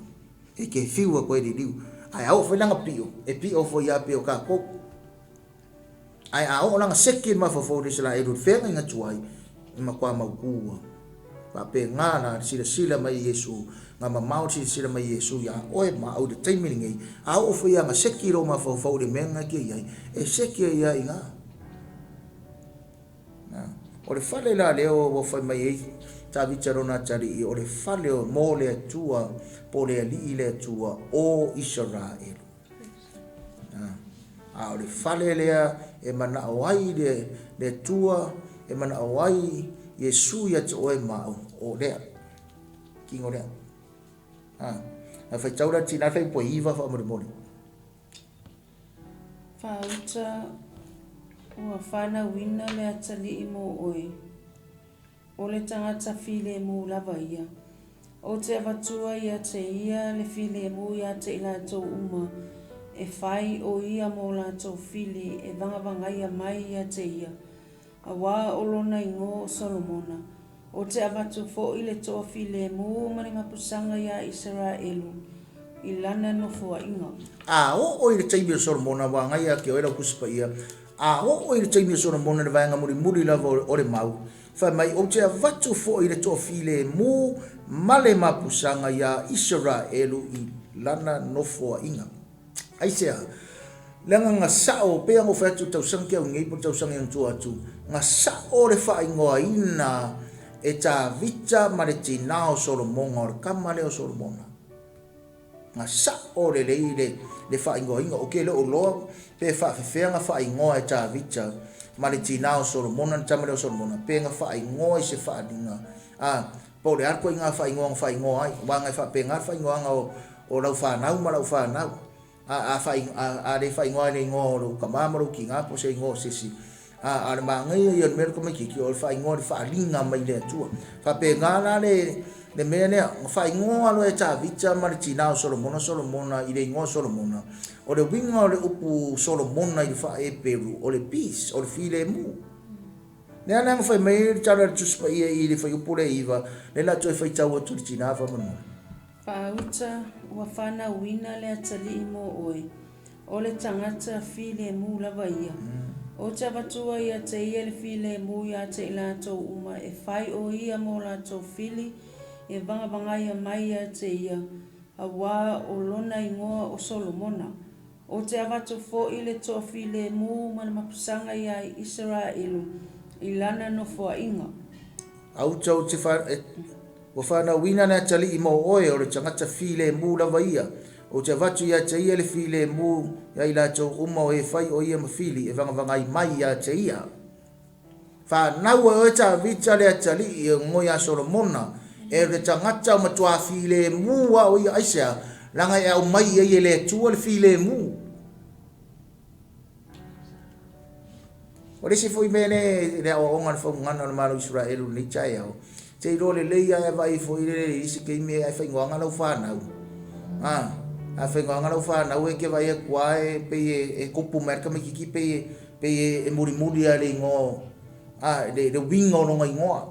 E te whiu a koe liliu. Ae a oo foi lana pio, e pio foi ia pei o tatou. Ae a oo lana seki i le mafaufau o le Isaraelu i le feagaiga tuai, e matua mautu ua. Faapena la le silasila mai e Iesu, na mamao le silasila mai e Iesu ia oe ma au i le taimi lenei, a oo foi ana seki i lou mafaufau i le mea lena e te i ai, e seki ai lava i ina. O le fale la lea ua fai mai ai Tavita lona atalii, o le fale o mo le Atua, po o le Alii le Atua o Isaraelu. A o le fale lea e manao ai le, le Atua, e manao ai Iesu ia te oe ma au, o lea, kino lea. A faitau la tina fai po iva faamolemole. Faauta, Ua fanauina le atalii mo oe. O le tagata filemu lava ia. Ou te avatua ia te ia le filemu ia te i latou uma, e fai o ia mo latou fili e vagavagaia mai ia te ia. Auā o lona igoa o Solomona. Ou te avatu foʻi le toafilemu ma le mapusaga iā Isaraelu i lana nofoaiga. A oo i le taimi o Solomona, ua agai ia te oe lau Tusi Paia, a oo i le taimi o Solomona i le vaega mulimuli lava o le mau, fai mai, Ou te avatu foi le toafilemu ma le mapusaga iā Isaraelu i lana nofoaiga. Aisea? Leaga na sao, pei lava ona ou fai atu i le tausaga tea nei po o le tausaga i ona tua atu, na sao le faaigoaina e Tavita ma le tinã o Solomona, o le tama lea o Solomona. Na sao lelei le faaigoaina. Ou te le o iloa pe faafefea na faaigoa e Tavita ma le tinã o Solomona, le tama lea o Solomona, pe na faaigoa i se faaaliga, a, po o le a le ituaiga faaigoa na faaigoa ai, aua na e faapena le faaigoaga o lau fanau ma lau fanau. A, a, a, a le faaigoa i le igoa o lou tama ma lou tina po o se igoa o se isi, a, a o le manaia ia o le mea lea tamaitiiti, o le faaigoa i le faaaliga mai le Atua. Faapena la le, le mea lea, na faaigoa loa e Tavita ma le tina o Solomona Solomona i le igoa o Solomona. O le uiga o le upu Solomona i le faa-Eperu, o le peace, o le filemu. Lea la na fai mai ai le tala a le Tusi Paia i le fuaiupu lea e 9, lea o le a toe faitau atu i le tina faamolemole. Faauta, ua fanauina le atalii mo oe, o le tagata filemu lava ia. Ou te avatua ia te ia le filemu ia te i latou uma e fai o ia mo latou fili e vagavagaia mai ia te ia, auā o lona igoa o Solomona. Ou te avatu foʻi le toafilemu ma le mapusaga iā Isaraelu i lana nofoaiga. Auta ou te fa, e, ua fanauina le atalii mo oe, o le tagata filemu lava ia. Ou te avatu ia te ia le filemu ia i latou uma o e fai o ia ma fili e vagavagai mai ia te ia. Fanau e oe Tavita le atalii e igoa ia Solomona, e le tagata o matuā filemu a o ia, aisea? Leaga e aumai i ai e le Atua le filemu. O le isi foi mea lea le aoaoga a le faugana o le Malo o Isaraelu i lenei taeao, te iloa lelei lava e vaai foi lele i isi taimi ae faaigoaga lau fanau. A, a faaigoaga lau fanau e te vaai atu lava e pei e tupu mai lava le tamaitiiti pei e pei e mulimuli lava i le igoa a le uiga o lona igoa.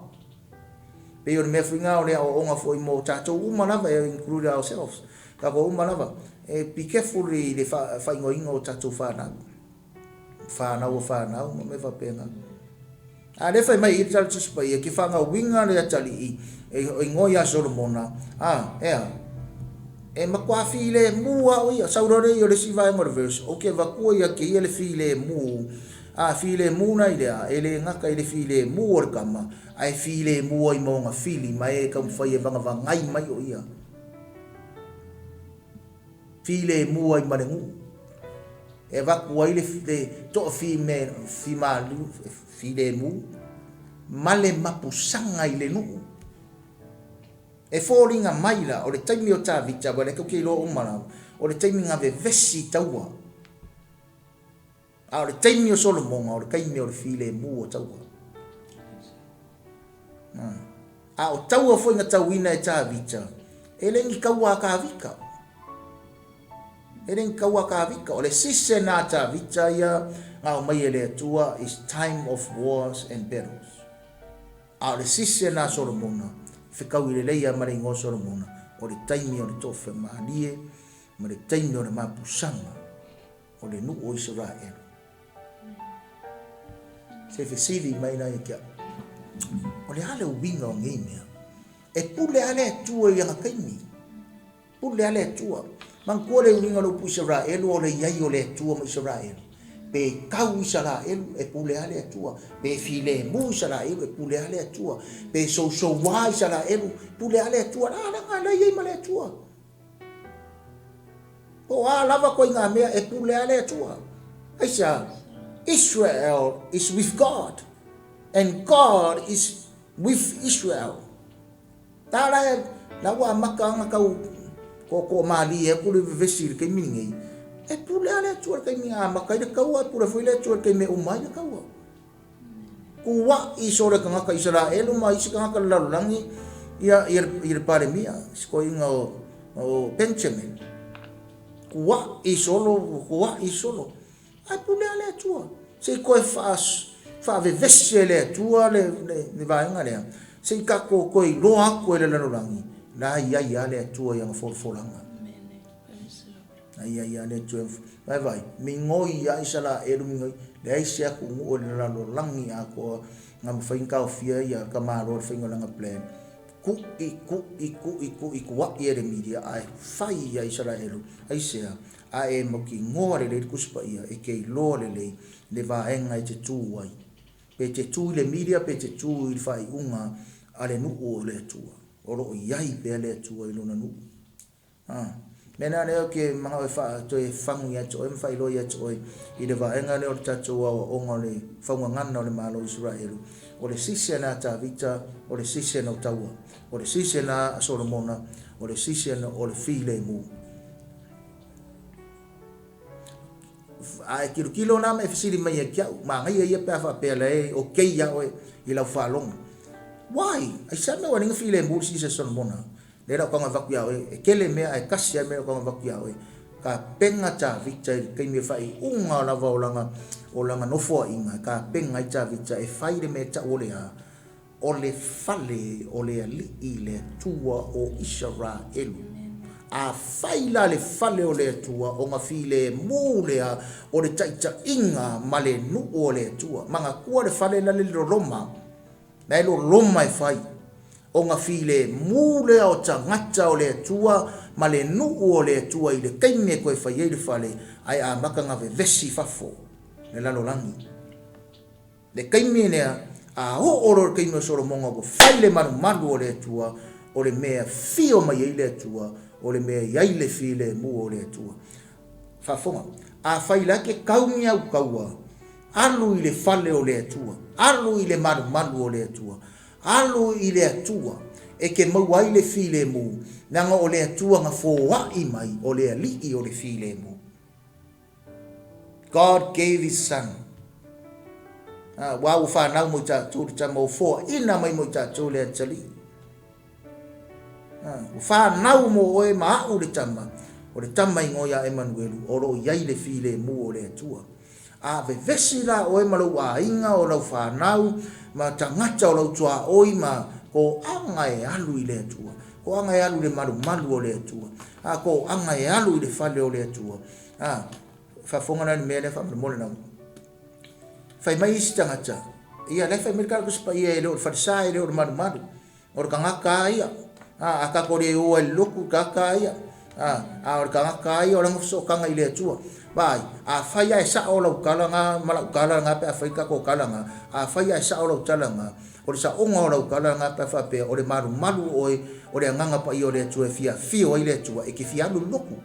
Pei o le mea foi lena o le aoaoga foi mo tatou uma lava, include ourselves, tatou uma lava, e be careful i le faaigoaina o tatou fanau, fanau o fanau ma mea faapena. A lea fai mai i le Tala Tusi Paia, ke fanauina le atalii e igoa ia Solomona, a, ea, e matua filemu a o ia. Sau loa lea i o le isi vaega o le verse, ou te avatua ia te ia le filemu, a, filemu na i le a, e le gata i le filemu o le tama, ae filemu ai ma ona fili ma e taumafai e vagavagai mai o ia. Filemu ai ma le nuu. E avatu ai le toafime fimalu filemu ma le mapusaga i le nuu. E foliga mai la o le taimi o Tavita, aua o lea tou te iloa uma lava, o le taimi na vevesi taua. A o le taimi o Solomona, o le taimi o le filemu o taua. A o taua foi na tauina e Tavita, e le ni taua a Tavita. E le ni taua a Tavita. O le sise na a Tavita ia na aumai e le Atua is time of wars and battles. A o le sise na a Solomona, fetaui lelei lava ma le igoa o Solomona, o le taimi o le toafemalie ma le taimi o le mapusaga o le nuu o Isaraelu. Se fesili mai la ia te au, o le a le uiga o nei mea? E pule lava le Atua i ana taimi. Pule lava le Atua. Manatua le uiga o le upu Isaraelu o le i ai o le Atua ma Isaraelu. Pe kau Isaraelu, e pule lava le Atua. Pe filemu Isaraelu, e pule lava le Atua. Pe sousouā Isaraelu, pule lava le Atua. La, leaga la i ai ma le Atua. Po o a lava koiga mea e pule lava le Atua. Aisea? Israel is with God and God is with Israel. Ta la e la ua amata ona tau tootoo malie atu le vevesi i le taimi lenei. E pule lava le Atua i le taimi e amata ai le taua, e pule foi le Atua i le taimi e uma ai le taua. Kuaʻi solo e tagata Isaraelu ma isi tagata o le lalolagi ia ia le Palemia, si toeaina o Benjamin. Kuaʻi solo, kuaʻi solo. Ae pule lava le Atua. Se i toe faa Faavevesi e le Atua le, le, le vaega lea, se i tatou toe iloa atu e le lalolagi, la i ai lava le Atua i ana folafolaga. La i ai lava le Atua. Vaai vaai, migoi lava Isaraelu, migoi, leai se atunuu o le lalolagi atoa na mafai ona taofia ia tamaloa i le faiga o lana plan. Ku'i, ku'i, ku'i, ku'i, kua'i e le media ae fai ia Isaraelu. Aisea? A e mautinoa lelei le Tusi Paia, e te iloa lelei le vaega e te tu ai. Pe te tu i le media pe te tu i le faaiuga a le nuu o le Atua. O lo o i ai pea le Atua i Lona nuu. A. Mea lena lea ou te manao e faa, toe fagu ia te oe ma faailoa ia te oe i le vaega lea o le tatou aoaoga o le faugagana o le Malo o Isaraelu. O le season a Tavita, o le season o taua. O le season a Solomona, o le season o le filemu. A e tilotilo la ma e fesili mai ia te au, manaia ia pe a faapea la e okay ia oe i lau faalogo. Why? Aisea mea ua ala ai ona filemu le season Solomona? Lea la ou tago e avatu ia oe, e tele mea ae tasi lava le mea lea ou tago e avatu ia oe. Tapena Tavita i le taimi o le faaiuga lava o lana, o lana nofoaiga, e tapena ai Tavita e fai le mea e tau o le a? O le fale o le Alii le Atua o Isaraelu. Afai la le fale o le Atua ona filemu lea o le taitaiga ma le nuu o le Atua. Manatua le fale la le loloma, la e loloma e fai, ona filemu lea o tagata o le Atua ma le nuu o le Atua i le taimi e toe fai ai le fale, ae amata ona vevesi i fafo le lalolagi. Le taimi lea, a oo loa i le taimi o Solomona ua fai le malumalu o le Atua, o le mea e afio mai ai le Atua, o le mea e i ai le filemu o le Atua. Faafofoga, afai la e te tau ni au taua, alu i le fale o le Atua, alu i le malumalu o le Atua, alu i le Atua e te maua ai le filemu, leaga o le Atua na foai mai, o le Alii o le filemu. God gave his son. Ua ua fanau mo i tatou le tama ua foaina mai mo i tatou le atalii. Ua fanau mo oe ma a'u le tama, o le tama igoa ia Emanuelu, o lo o i ai le filemu o le Atua. A vevesi la oe ma lou aiga o lau fanau ma tagata o lau tuaoi ma toaga e alu i le Atua, toaga e alu i le malumalu o le Atua, a toaga e alu i le fale o le Atua. A, faafofoga la i le mea lea faamolemole lava. Fai mai isi tagata, ia la e fai mai le tala Tusi Paia e le o le falesa e le o le malumalu, o le tagata a ia. A, a tatou le o ai i le lotu, tagata a ia. A, a o le tagata a ia o lana fesootaga i le Atua. Vaai, afai lava e sao lau tala na ma lau tala na pe afai tatou tala na, afai lava e sao lau tala na, o le saoga o lau tala na pe a faapea o le malumalu oe o le Agaga Paia o le Atua e fia afio ai le Atua, e te fia alu i le lotu.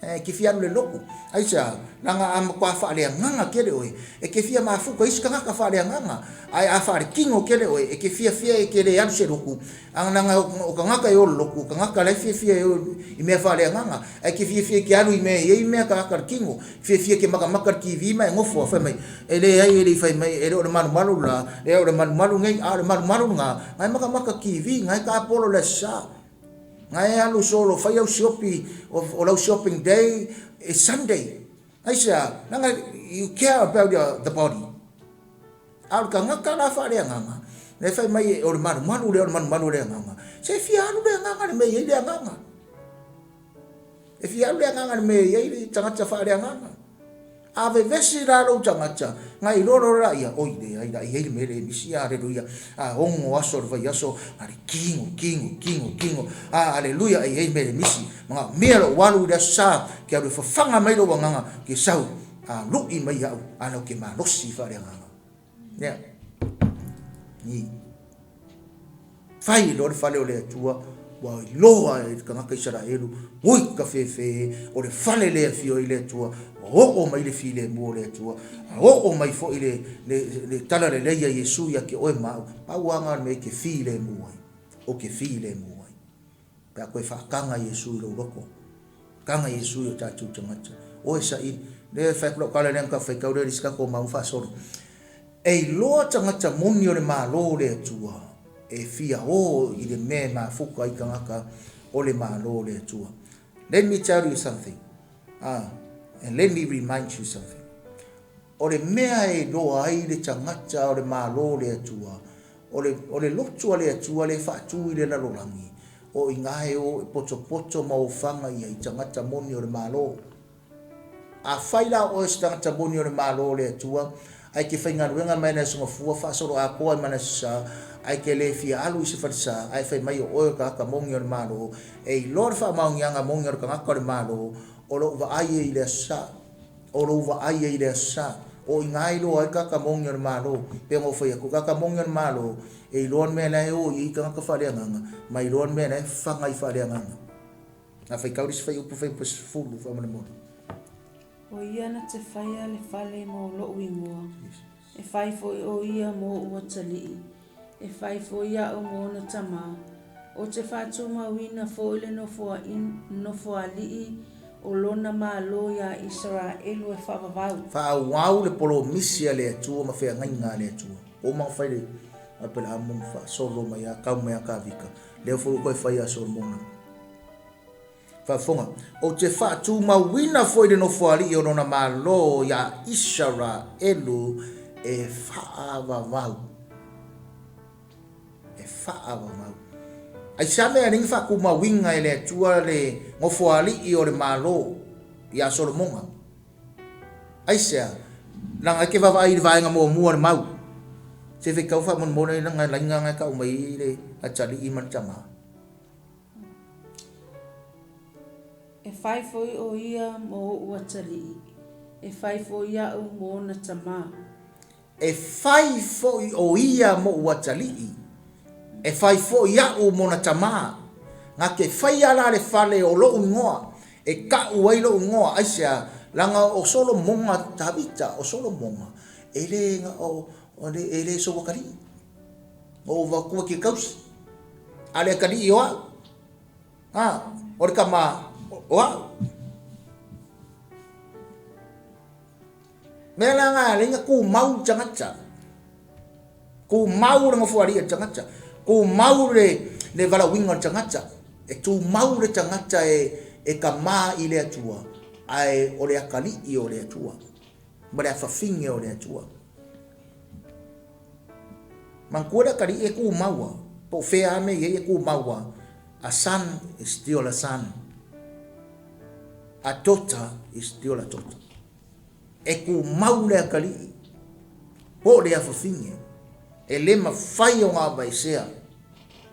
E te fia alu i le lotu. Aisea? Leaga a matua faaleagaga tele oe, e te fia mafuta isi tagata faaleagaga. Ae a faaletino tele oe, e te fiafia e te le alu se lotu, leaga o tagata e o le lotu, o tagata la e fiafia e o i mea faaleagaga. Ae te fiafia e te alu i mea e i ai mea tagata le tino. Fiafia e te matamata le TV ma e nofo fai mai, e leai e le i fai mai, e le o le malumalu la, e o le malumalu nei, a o le malumalu lena, na e matamata TV, na e tapolo i le Aso Sa. Na e alu solo fai au siopi o lau shopping day e Sunday. Aisea? Leaga you care about your, the body. A o le tagata la faaleagaga, lea fai mai o le malumalu lea o le malumalu o le agaga. Se fia alu le agaga le mea e i ai le agaga. E fia alu le agaga i le mea e i ai le tagata faaleagaga. A vevesi la lou tagata, na iloa loa laia, oi leai, la i ai le mea le misi, aleluia, a ono aso o le vaiaso, na le kino, kino, kino, kino, a aleluia, e i ai le mea le misi, manaomia lou alu i le aso sa, ke alu e fafaga mai lou agaga, ke sau, a lui mai au, a lau ke malosi faaleagaga. Ia. Ni. Fai loa le fale o le Atua, ua iloa e le tagata Isaraelu, ui ka fefe, o le fale lea e afio ai le Atua, ua oo mai le filemu o le Atua, a oo mai foi le, le, le talalelei a Iesu ia te oe ma au, pau lava lena o le mea e te filemu ai, ou te filemu ai. Pe a toe faataga Iesu i lou loto, taga Iesu i o tatou tagata. Oe saili, lea e fai atu lau tala lea na tau faitau lea i le isi tatou mau faasolo. E iloa tagata moni o le Malo o le Atua e fia o i le mea e mafuta ai tagata o le Malo o le Atua. Let me tell you something, ah, and let me remind you something. O le mea e iloa ai le tagata o le Malo o le Atua, o le, o le lotu a le Atua lea e faatu i le lalolagi, o i ina e o e potopoto ma ofaga i ai tagata moni o le Malo. Afai la o oe o se tagata moni o le Malo o le Atua, ae e te faigaluega mai le Aso Gafua faasoloatoa ai ma le Aso Sa, ae e te le fia alu i se falesa, ae fai mai o oe o le tagata moni o le Malo, e iloa le faamaoniaga moni a le tagata o le Malo, o lou vaai e i le Aso Sa. O lou vaai e i le Aso Sa. O i ina e iloa ai le tagata moni o le Malo. Pei ona ou fai atu, o le tagata moni o le Malo, e iloa le mea la e o i ai tagata faaleagaga, ma iloa le mea la e faga ai faaleagaga. A faitau le isi fuaiupu, fuaiupu 10 faamolemole. O ia na te faia le fale mo lo'u igoa, e fai foi o ia mo o'u atalii, e fai foi a'u mo ona tamā. Ou te faatumauina foi le nofoalii o lona malo iā Isaraelu e faavavau. Faaauau le polomisi a le Atua ma feagaiga a le Atua. Ua uma ona fai le Apelaamo ma faasolo mai a tau mai a Tavita. Lea foi ua toe fai ia Solomona. Faafofoga, Ou te faatumauina foi le nofoalii o lona malo iā Isaraelu e faavavau. E faavavau. Aisea mea e alai na faatumauina e le Atua le nofoalii o le malo iā Solomona? Aisea? Leaga e te vaavaai i le vaega muamua o le mau. Se faitau faamolemole lana laina na e tau mai ai le atalii ma le tama. E fai foi o ia mo o'u atalii, e fai foi a'u mo ona tamā. E fai foi o ia mo'u atalii, e fai foi a'u mo ona tamā. Na te faia la le fale o lo'u igoa, e ta'u ai lo'u igoa. Aisea? Leaga o Solomona, Tavita, o Solomona, e le na o, e le sou atalii. Na ou avatua e te tausi. A o le atalii o a'u. A, o le tama o a'u. Mea la na alai na tumau le tagata. Tumau le nofoalii a le tagata. Tumau le, le valaauina o le tagata. E tumau le tagata e, e kamā i le Atua, ae o le atalii o le Atua, ma le afafine o le Atua. Manatua le atalii e tumau lava, po o fea lava mea e i ai e tumau lava. A son is still a son. A daughter is still a daughter. E tumau le atalii po o le afafine, e le mafai ona aveesea.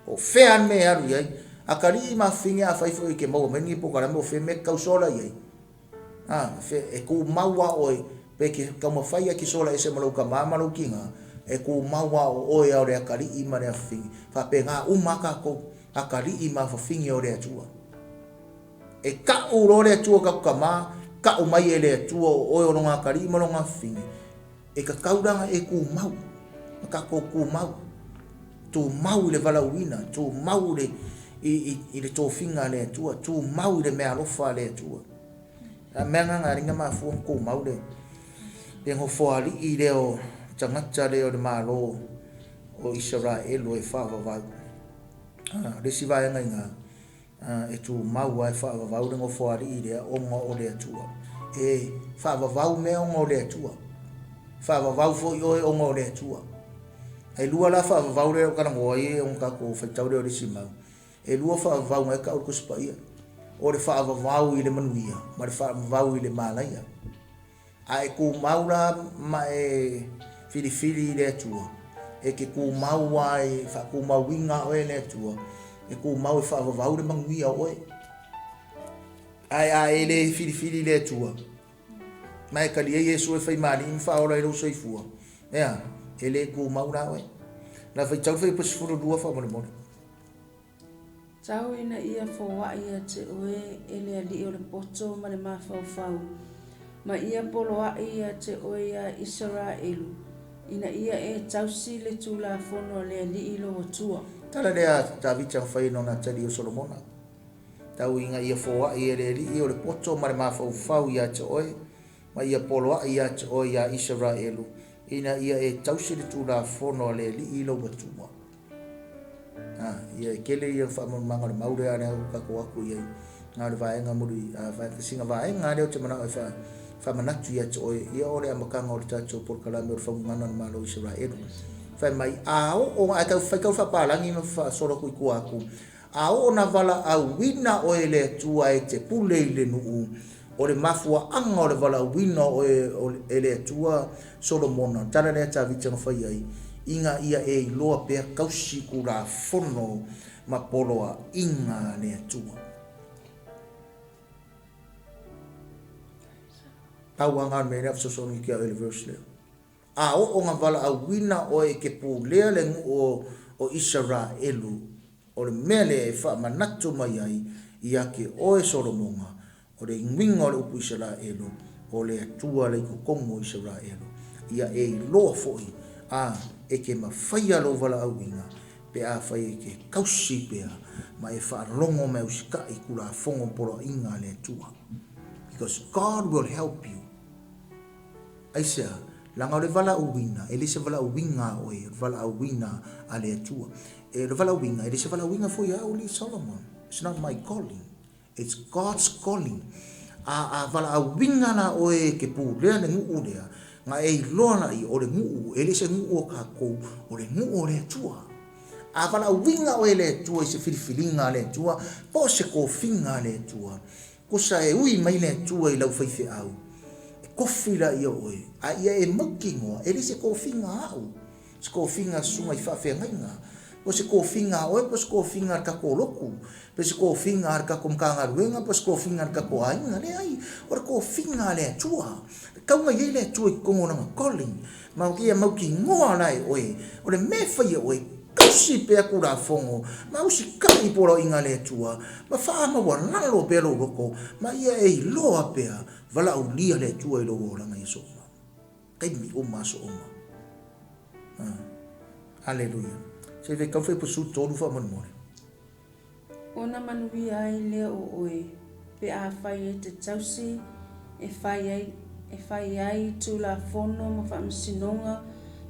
Po o fea lava le mea e alu i ai. Atalii ma afafine afai foi e te maua mai lenei polokalame o fea mea e te tausola i ai, A, e tumau lava oe, pe e te taumafai lava e te sola ese ma lou tama ma lou tina, e tumau lava o oe lava o le atalii ma le afafine. E faapena uma lava tatou, atalii ma afafine o le Atua. E tau loa le Atua o tatou tama, tau mai e le Atua o oe o lona atalii ma lona afafine, e tatau la ona e tumau, na tatou tumau. Tumau i le valaauina, tumau i le, i, i, i le tofiga a le Atua, tumau i le meaalofa a le Atua. A mea na na mafua ona tumau le, le nofoalii lea o tagata lea o le Malo o Isaraelu e faavavau. A, le isi vaega i ina, e tumau lava e faavavau le nofoalii lea ona o le Atua. E faavavau mea ona o le Atua. Faavavau foi oe ona o le Atua. E lua la faavavau lea o talanoa ai ona tatou faitau lea o le isi mau. E lua faavavau na e tau i le Tusi Paia. O le faavavau i le manuia ma le faavavau i le malaia. A e tumau la ma e filifili i le Atua, e te tumau lava e faatumauina oe e le Atua, e tumau e faavavau le manuia o oe. Ae a e le filifili i le Atua, ma e talia Iesu e fai ma Alii ma Faaola i lou soifua, ea, e le tumau la oe. La faitau le fuaiupu 12 faamolemole. Tau ina ia foaʻi ia te oe e le alii o le poto ma le mafaufau, ma ia poloaʻi ia te oe iā Isaraelu, ina ia e tausi le tulafono a le Alii lou Atua. Tala lea a Tavita na fai nona atalii o Solomona. Tau ina ia foaʻi e le alii o le poto ma le mafaufau ia te oe, ma ia poloaʻi ia te oe iā Isaraelu, ina ia e tausi le tulafono a le Alii lou Atua. A, ia e tele ia faamalamalamaga o le mau lea, a lea ua tatou atu i ai. Na o le vaega muli, a, sina vaega lea ou te manao e Faamanatu ia te oe, ia o le amataga o le tatou polokalame o le faugugana o le Malo o Isaraelu. Fai mai, a oo, ae tau fai tau faapalagi ma faasolo atu i tua atu, a oo na valaauina oe e le Atua e te pule i le nuu, o le mafuaaga o le valaauina o oe e le Atua Solomona, o le tala lea a Tavita na fai ai, ina ia e iloa pea tausi Tulafono ma poloaiga a le Atua. Pau lava na o le mea lea fesoasoani atu ia oe i le verse lea. A oo na valaauina oe e te pulea le nuu o Isaraelu, o le mea lea e faamanatu mai ai ia te oe Solomona, o le uiga o le upu Isaraelu, o le Atua la i totonu o Isaraelu. Ia e iloa foi, a, e te mafaia lou valaauina, pe afai e te tausi pea ma e faalogo ma e usitai i Tulafono ma poloaiga a le Atua. Because God will help you. Aisea? Leaga o le valaauina, e le se valaauina a oe, o le valaauina a le Atua. E, o le valaauina, e le se valaauina foi a au alii Solomon. It's not my calling. It's God's calling. A, a valaauina la oe e te pulea le nuu lea, na e iloa laia, o le nuu, e le se nuu o tatou, o le nuu o le Atua. A valaauina oe e le Atua i se filifiliga a le Atua, po o se tofiga a le Atua, Tusa e ui mai le Atua i lau faifeau, e kofi laia o oe, a ia e mautinoa, e le se tofiga a au, se tofiga a susuga i faafeagaiga, po o se tofiga a oe, po o se tofiga a le tatou lotu, pe se tofiga a le tatou Matagaluega, po o se tofiga a le tatou aiga. Leai, o le tofiga a le Atua. E tatau ona i ai le Atua i totonu o Lana calling, ma ia mautinoa la e oe, o le mea e fai e oe, tausi pea Tulafono, ma usitai i poloaiga a le Atua, ma faamaualalo pea lou loto, ma ia e iloa pea, valaaulia le Atua i lou olaga i aso uma, taimi uma, aso uma. Aleluia. Se i faitau fai pusu tolu faamolemole. Ona manuia ai lea o oe, pe afai e te tausi e fai ai, e fai ai Tulafono ma faamasinoga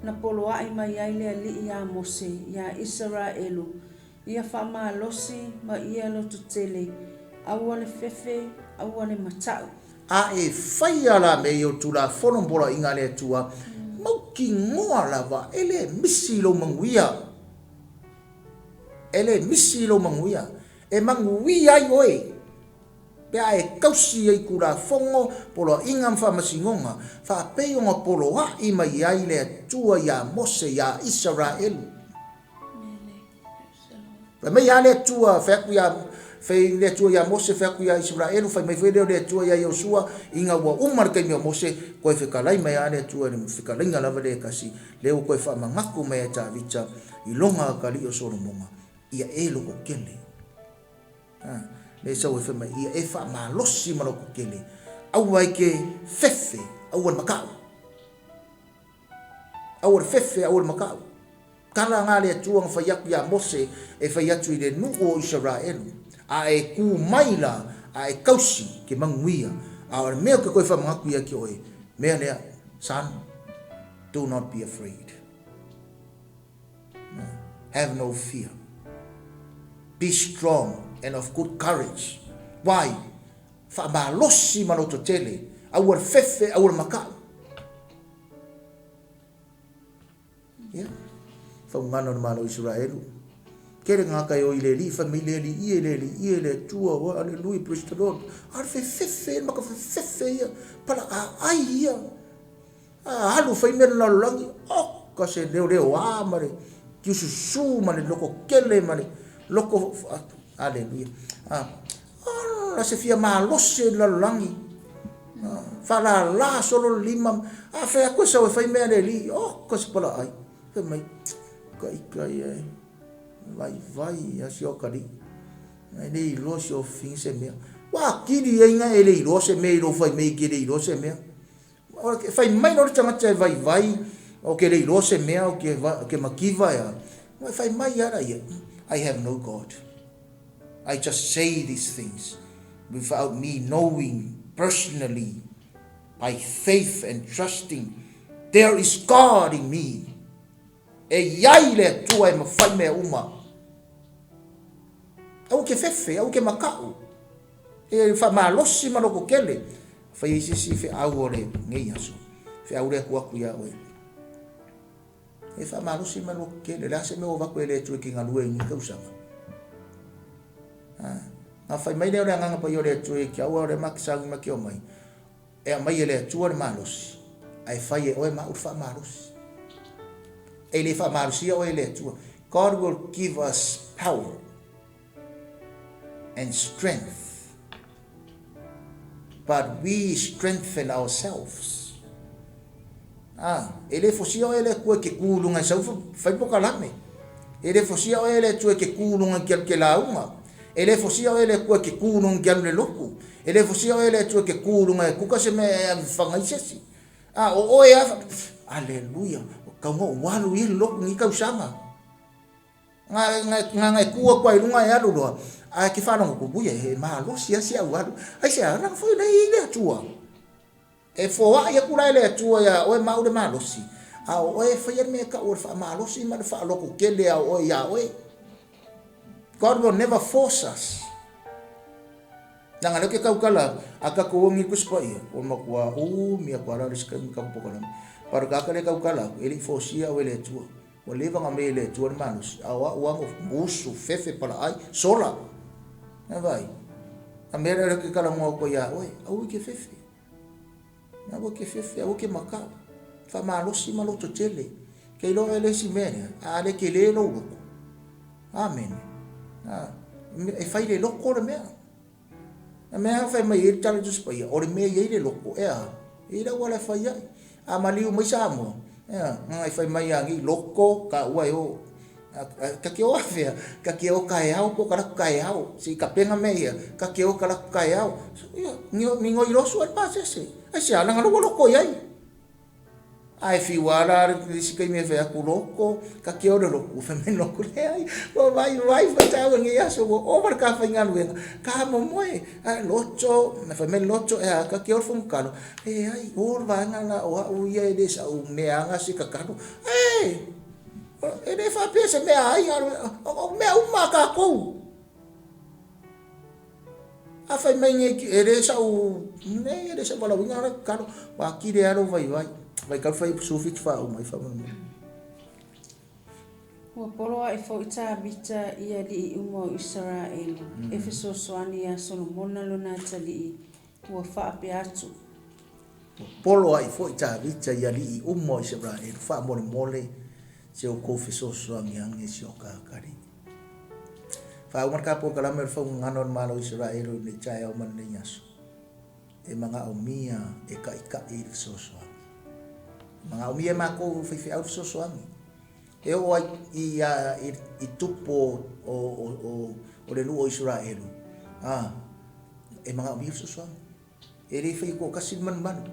na poloaʻi mai ai le Alii iā Mose iā Isaraelu, ia faamalosi ma ia lototele, aua le fefe, aua le mataʻu. A e faia la mea ia o Tulafono ma poloaiga a le Atua, mautinoa lava e le misi i lou manuia. E le misi i lou manuia. E manuia ai oe pe a e tausi ai Tulafono, poloaiga ma faamasinoga, faapei ona poloai mai ai le Atua iā Mose iā Isaraelu. Fai mai lava le Atua, fai atu iā, fai le Atua iā Mose, fai atu iā Isaraelu, fai mai foi lea o le Atua iā Iosua, ina ua uma le taimi o Mose, toe fetalai mai lava le Atua i le fetalaiga lava lea e tasi, lea ua toe faamanatu mai e Tavita i lona atalii o Solomona, ia e lototele. A, lea e sau ai fai mai, ia e faamalosi ma lototele, aua e te fefe, aua le makaʻu. Aua le fefe, aua le makaʻu. Tala na a le Atua na fai atu iā Mose e fai atu i le nuu o Isaraelu, a e kū mai la, a e tausi ke manuia, a o le mea ou te toe faamanatu ia te oe, mea lea, son, do not be afraid. Have no fear. Be strong and of good courage. Why? Faamalosi ma lototele, aua le fefe, aua le makaʻu. Ia, faugano le Malo o Isaraelu. Tele tagata e o i le Alii, fai mai le Alii e, le Alii e, le Atua, ua, aleluia, praise the Lord. A o le fefefe, le maka fefefe ia, palaaai ia. A alu fai mea le lalolagi, oka se leoleoā ma le tiususu ma le loko tele ma le loko, aleluia. A, ala se fia malosi ai le lalolagi. Faalala solo le lima, a fai atu e sau e fai mea a le alii, oka se palaai. Fai mai, ka ika ia e, vaivai a si o atalii. E le iloa si o fafine se mea. Ua atili ai na e le iloa se mea i lou fai mai e te le iloa se mea. E fai mai loa le tagata e vaivai, ou te le iloa se mea, ou te mativa e a. E fai mai lava ia, I have no God. I just say these things without me knowing personally by faith and trusting there is God in me. E i ai le Atua e mafai mea uma. Aua ke fefe, aua ke makaʻu. E faamalosi ma loko kele. Fai ai se isi feau o lenei aso, feau lea tuu atu ia oe. E faamalosi ma loto tele, le a se mea ua avatu e le Atua e te galue ai i lenei tausaga. Na fai mai lea o le Agaga Paia o le Atua ia te au, a o lea ma te sauni ma te omai, e aumai e le Atua le malosi, ae fai e oe ma au le faamalosi. E le faamalosia oe e le Atua. God will give us power and strength, but we strengthen ourselves. Ah, e le fosia oe e le Atua e te kū i luga e sau fai pokalame. E le fosia oe e le Atua e te kū i luga e te alu ke lauga. E le fosia oe e le Atua e te kū i luga e te alu le lotu. E le fosia oe e le Atua e te kū i luga e kuka se mea e ave faga i se isi. A, o oe a, aleluia, tau na ou alu i le lotu ni tausaga. Nga, nga, nga, nga e kū atu ai i luga e alu loa, ae ke faalogo atu, ui, e malosi lava si au alu. Aisea, leaga foi lea e i ai le Atua. E foai atu la e le Atua iā oe ma au le malosi, a o oe e faia le mea e tau o le faamalosi ma le faalototele a oe iā oe. God will never force us. Leaga lea ou te tautala atu, a tatou o nei Tusi Paia, ua matua umi atu lava la le isi taimi tatou polokalame. But o le tagata lea e tautala atu, e le i force-ia au e le Atua. Ua leva ona aumai e le Atua le malosi, a o au lava na usu, fefe, palaai, sola. E vaai, a mea lea ou te talanoa atu ai ia oe, aua e te fefe. Aua e te fefe, aua e te matau. Faamalosi ma loto tele. Ke iloa e le isi mea lea, a le tele lou loto. Amene. E fai le loto le mea. A mea fai mai ai le tala Tusi Paia, o le mea e i ai le loto, e a? E i ai le auala e fai ai. A maliu mai Samoa, e a? Nai fai mai a nei loto, taua e o. Ta te o afea, ta te o taeao po o ka latou taeao, se i tapena mea ia, ta te o ka latou taeao. Ia, migoi losu ai le pasese. Aisea? Leaga o lea ua loto i ai. Ae fiu lava la le isi taimi e fai atu loto, ta te o i le lotu, fai mai le lotu, leai, ua vaivai foi taua i lenei aso, ua ova le ta faigaluega, ta momoe, ae loto, fai mai le loto, e a, ta te o i le fono tatalo, leai, o le vaega lena o au ia e le sau meaaga se tatalo. E! E le faapea se mea a ai, o mea uma a tatou. A fai mai nei, e le sau, nei, e le sau valaauina la tatalo, ua atili ai lava lou vaivai. Vai tau fai 17 faauma ai faamolemole. Ua poloaʻi foi Tavita i aliʻi uma o Isaraelu, e fesoasoani iā Solomona lona atalii, ua faapea atu. Ua poloaʻi foi Tavita i aliʻi uma o Isaraelu, faamolemole se oukou fesoasoani ane si o ka atalii. Faauma le ta polokalame o le faugagana o le Malo o Isaraelu i lenei taeao ma lenei aso. E manaomia e taʻitaʻi i le fesoasoani. E manaomia e matou faifeau le fesoasoani. E oo ai i, i, i tupu o, o, o, o le nuu o Isaraelu, a, e manaomia le fesoasoani. E le faia toatasi le manumalu.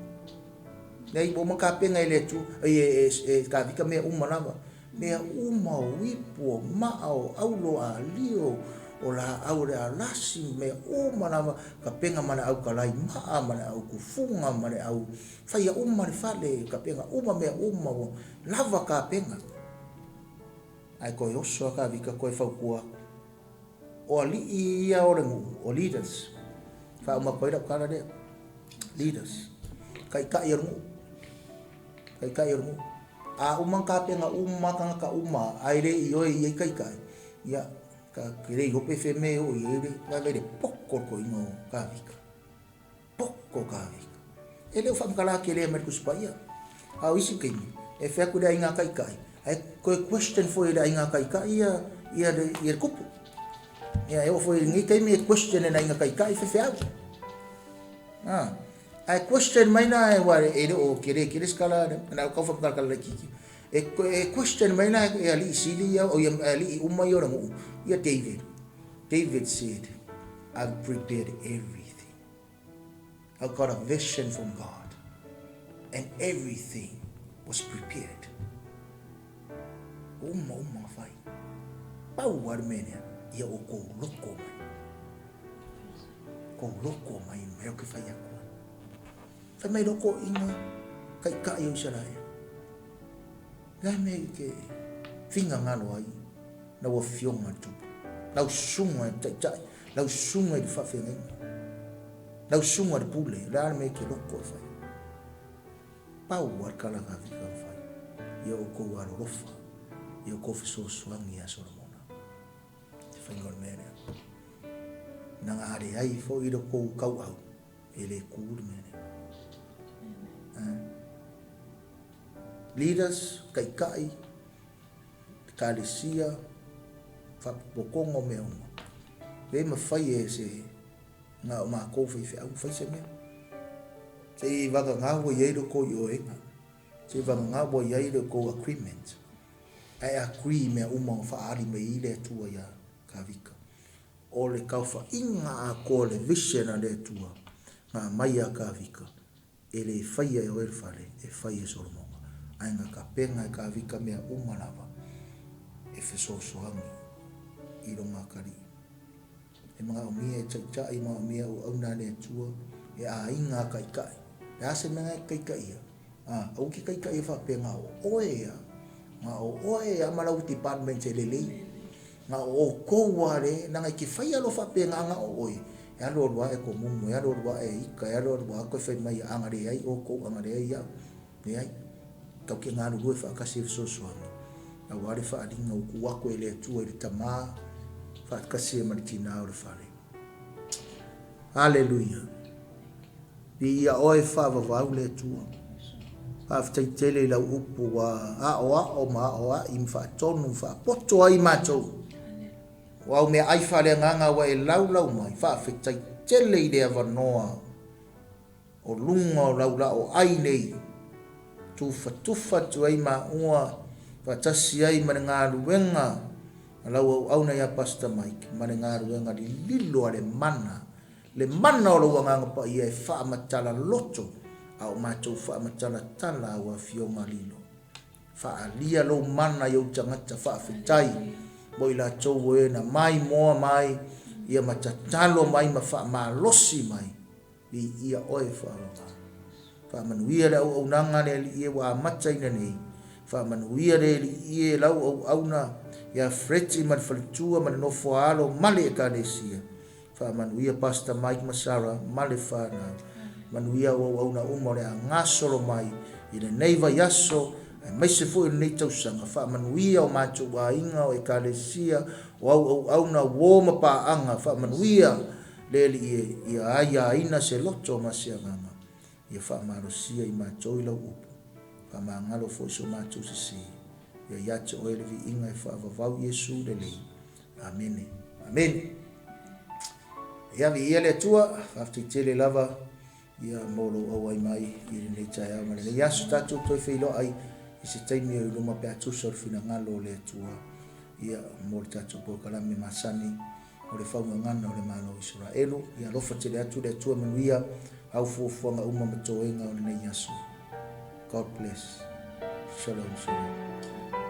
Leai, ua uma tapena e le Atua, e, e, e Tavita mea uma lava. Mea uma o ipu, o maa, o aulo, alio, o laau o le alasi, mea uma lava, tapena ma le au kalai maa, ma le au tufuga, ma le au faia uma le fale, tapena uma mea uma, ua lava tapena. Ae toe oso lava Tavita toe fautua atu. O alii ia o le nuu, o leaders. Faauma atu ai lau tala lea. Leaders. Taitai o le nuu. Taitai o le nuu. A uma ona tapena uma tagata uma, ae le ioe i ai taitai, ia, ta te le iloa pe fea mea e oo i ai le, vaivai le poko o le toeaina o Tavita. Poko Tavita. E le o faamatala tele mai le Tusi Paia. A o isi taimi, e fai atu i le aiga taitai, ae toe question foi e le aiga taitai ia, ia le, ia le tupu. Ia, e oo foi i lenei taimi e question e le aiga taitai faifeau. Ah. Ae question mai la, aua e le o tele tele se tala, na o tau faamatala laitiiti. E, e question mai la e alii sili ia, o ia alii uma ia o le nuu, ia David. David said, I've prepared everything. I've got a vision from God. And everything was prepared. Uma uma fai. Pau lava le mea lea, ia o kou loko mai. Kou loko mai mea o ke fai aku ai. Fai mai loko inga taitai o Isaraela. Le mea i ke finagalo ai lau afioga i le tupu, lau susuga i le taitai, lau susuga i le faafeagaiga. Lau susuga i le pule, o le a le mea e te loko e fai? Pau lava le tala a Kavika na fai, Ia outou alolofa, ia outou fesoasoani ia Solomona i le faiga o le mea lea. Leaga a leai foi lo outou tauau, e le tu le mea lea. Eh? Leaders, taitai, ekalesia, faapopotoga o mea uma. Le mafai e se na o matou faifeau fai se mea. Se i vagana ua i ai lo outou ioega. Se i vagana ua i ai lo outou agreement. Ae agree i mea uma na faaali mai ai le Atua ia Kavika. O le taofaiga atoa o le vision a le Atua na aumai ia Kavika, e le faia e oe le fale, e fai e Solomona. Ae na tapena e Kavika mea uma lava e fesoasoani i lona atalii. E manaomia e taitai, e manaomia e auauna a le Atua, e aiga a taitai. O le a se mea na e te taitaia? A, aua e te taitaia faapea na o oe lava, na o oe lava ma lau department e lelei. Na o outou lava le, leaga e te faia loa faapena na o oe, e alu alu ae tomumu, e alu alu ae ita, e alu alu lava toe fai mai, a na leai outou, a na leai au. Leai. Tatou te galulue faatasi e fesoasoani, aua le faaaliga ua tuu atu e le Atua i le Tama faatasi ai ma le Tina o le fale. Aleluia! Viia oe faavavau le Atua. Faafetai tele i lau upu ua aoao ma aoai ma faatonu ma faapoto ai matou. O au meaai faaleagaga ua e laulau mai, faafetai tele i le avanoa o luga o lau laoai nei, tufatufa atu ai maua faatasi ai ma le galuega a lau auauna ia Pastor Mike ma le galuega lililo a le mana, le mana o lou Agaga Paia e faamatala loto a o matou faamatalatala au afioga lilo. Faaalia lou mana i ou tagata faafetai mo i latou o e na maimoa mai ia ma tatalo mai ma faamalosi mai. Viia oe Faavavau. Faamanuia le auaunaga a le Alii e ua amataina nei. Faamanuia le Alii e lau auauna ia Freti ma le faletua ma le nofo a alo ma le Ekalesia. Faamanuia Pastor Mike ma Sarah ma le fanau. Manuia au auauna uma o le a gasolo mai i lenei vaiaso aemaise foi o lenei tausaga. Faamanuia o matou aiga, o Ekalesia, o au auauna, uo ma paaga. Faamanuia le Alii e, ia aiaina se loto ma se agaga, ia faamalosia i matou i lau upu, faamagalo foi so matou sese, ia ia te oe le viiga e faavavau Iesu lelei. Amene. Amene. Ia, viia le Atua, faafetai tele lava ia mo lou auai mai i lenei taeao ma lenei aso. Tatou toe feiloai i se taimi o i luma pe a tusa o le finagalo o le Atua ia mo le tatou polokalame masani o le faugagana o le Malo o Isaraelu. Ia alofa tele atu le Atua manuia au fuafuaga uma ma toega o lenei aso. God bless. Shalom, shalom.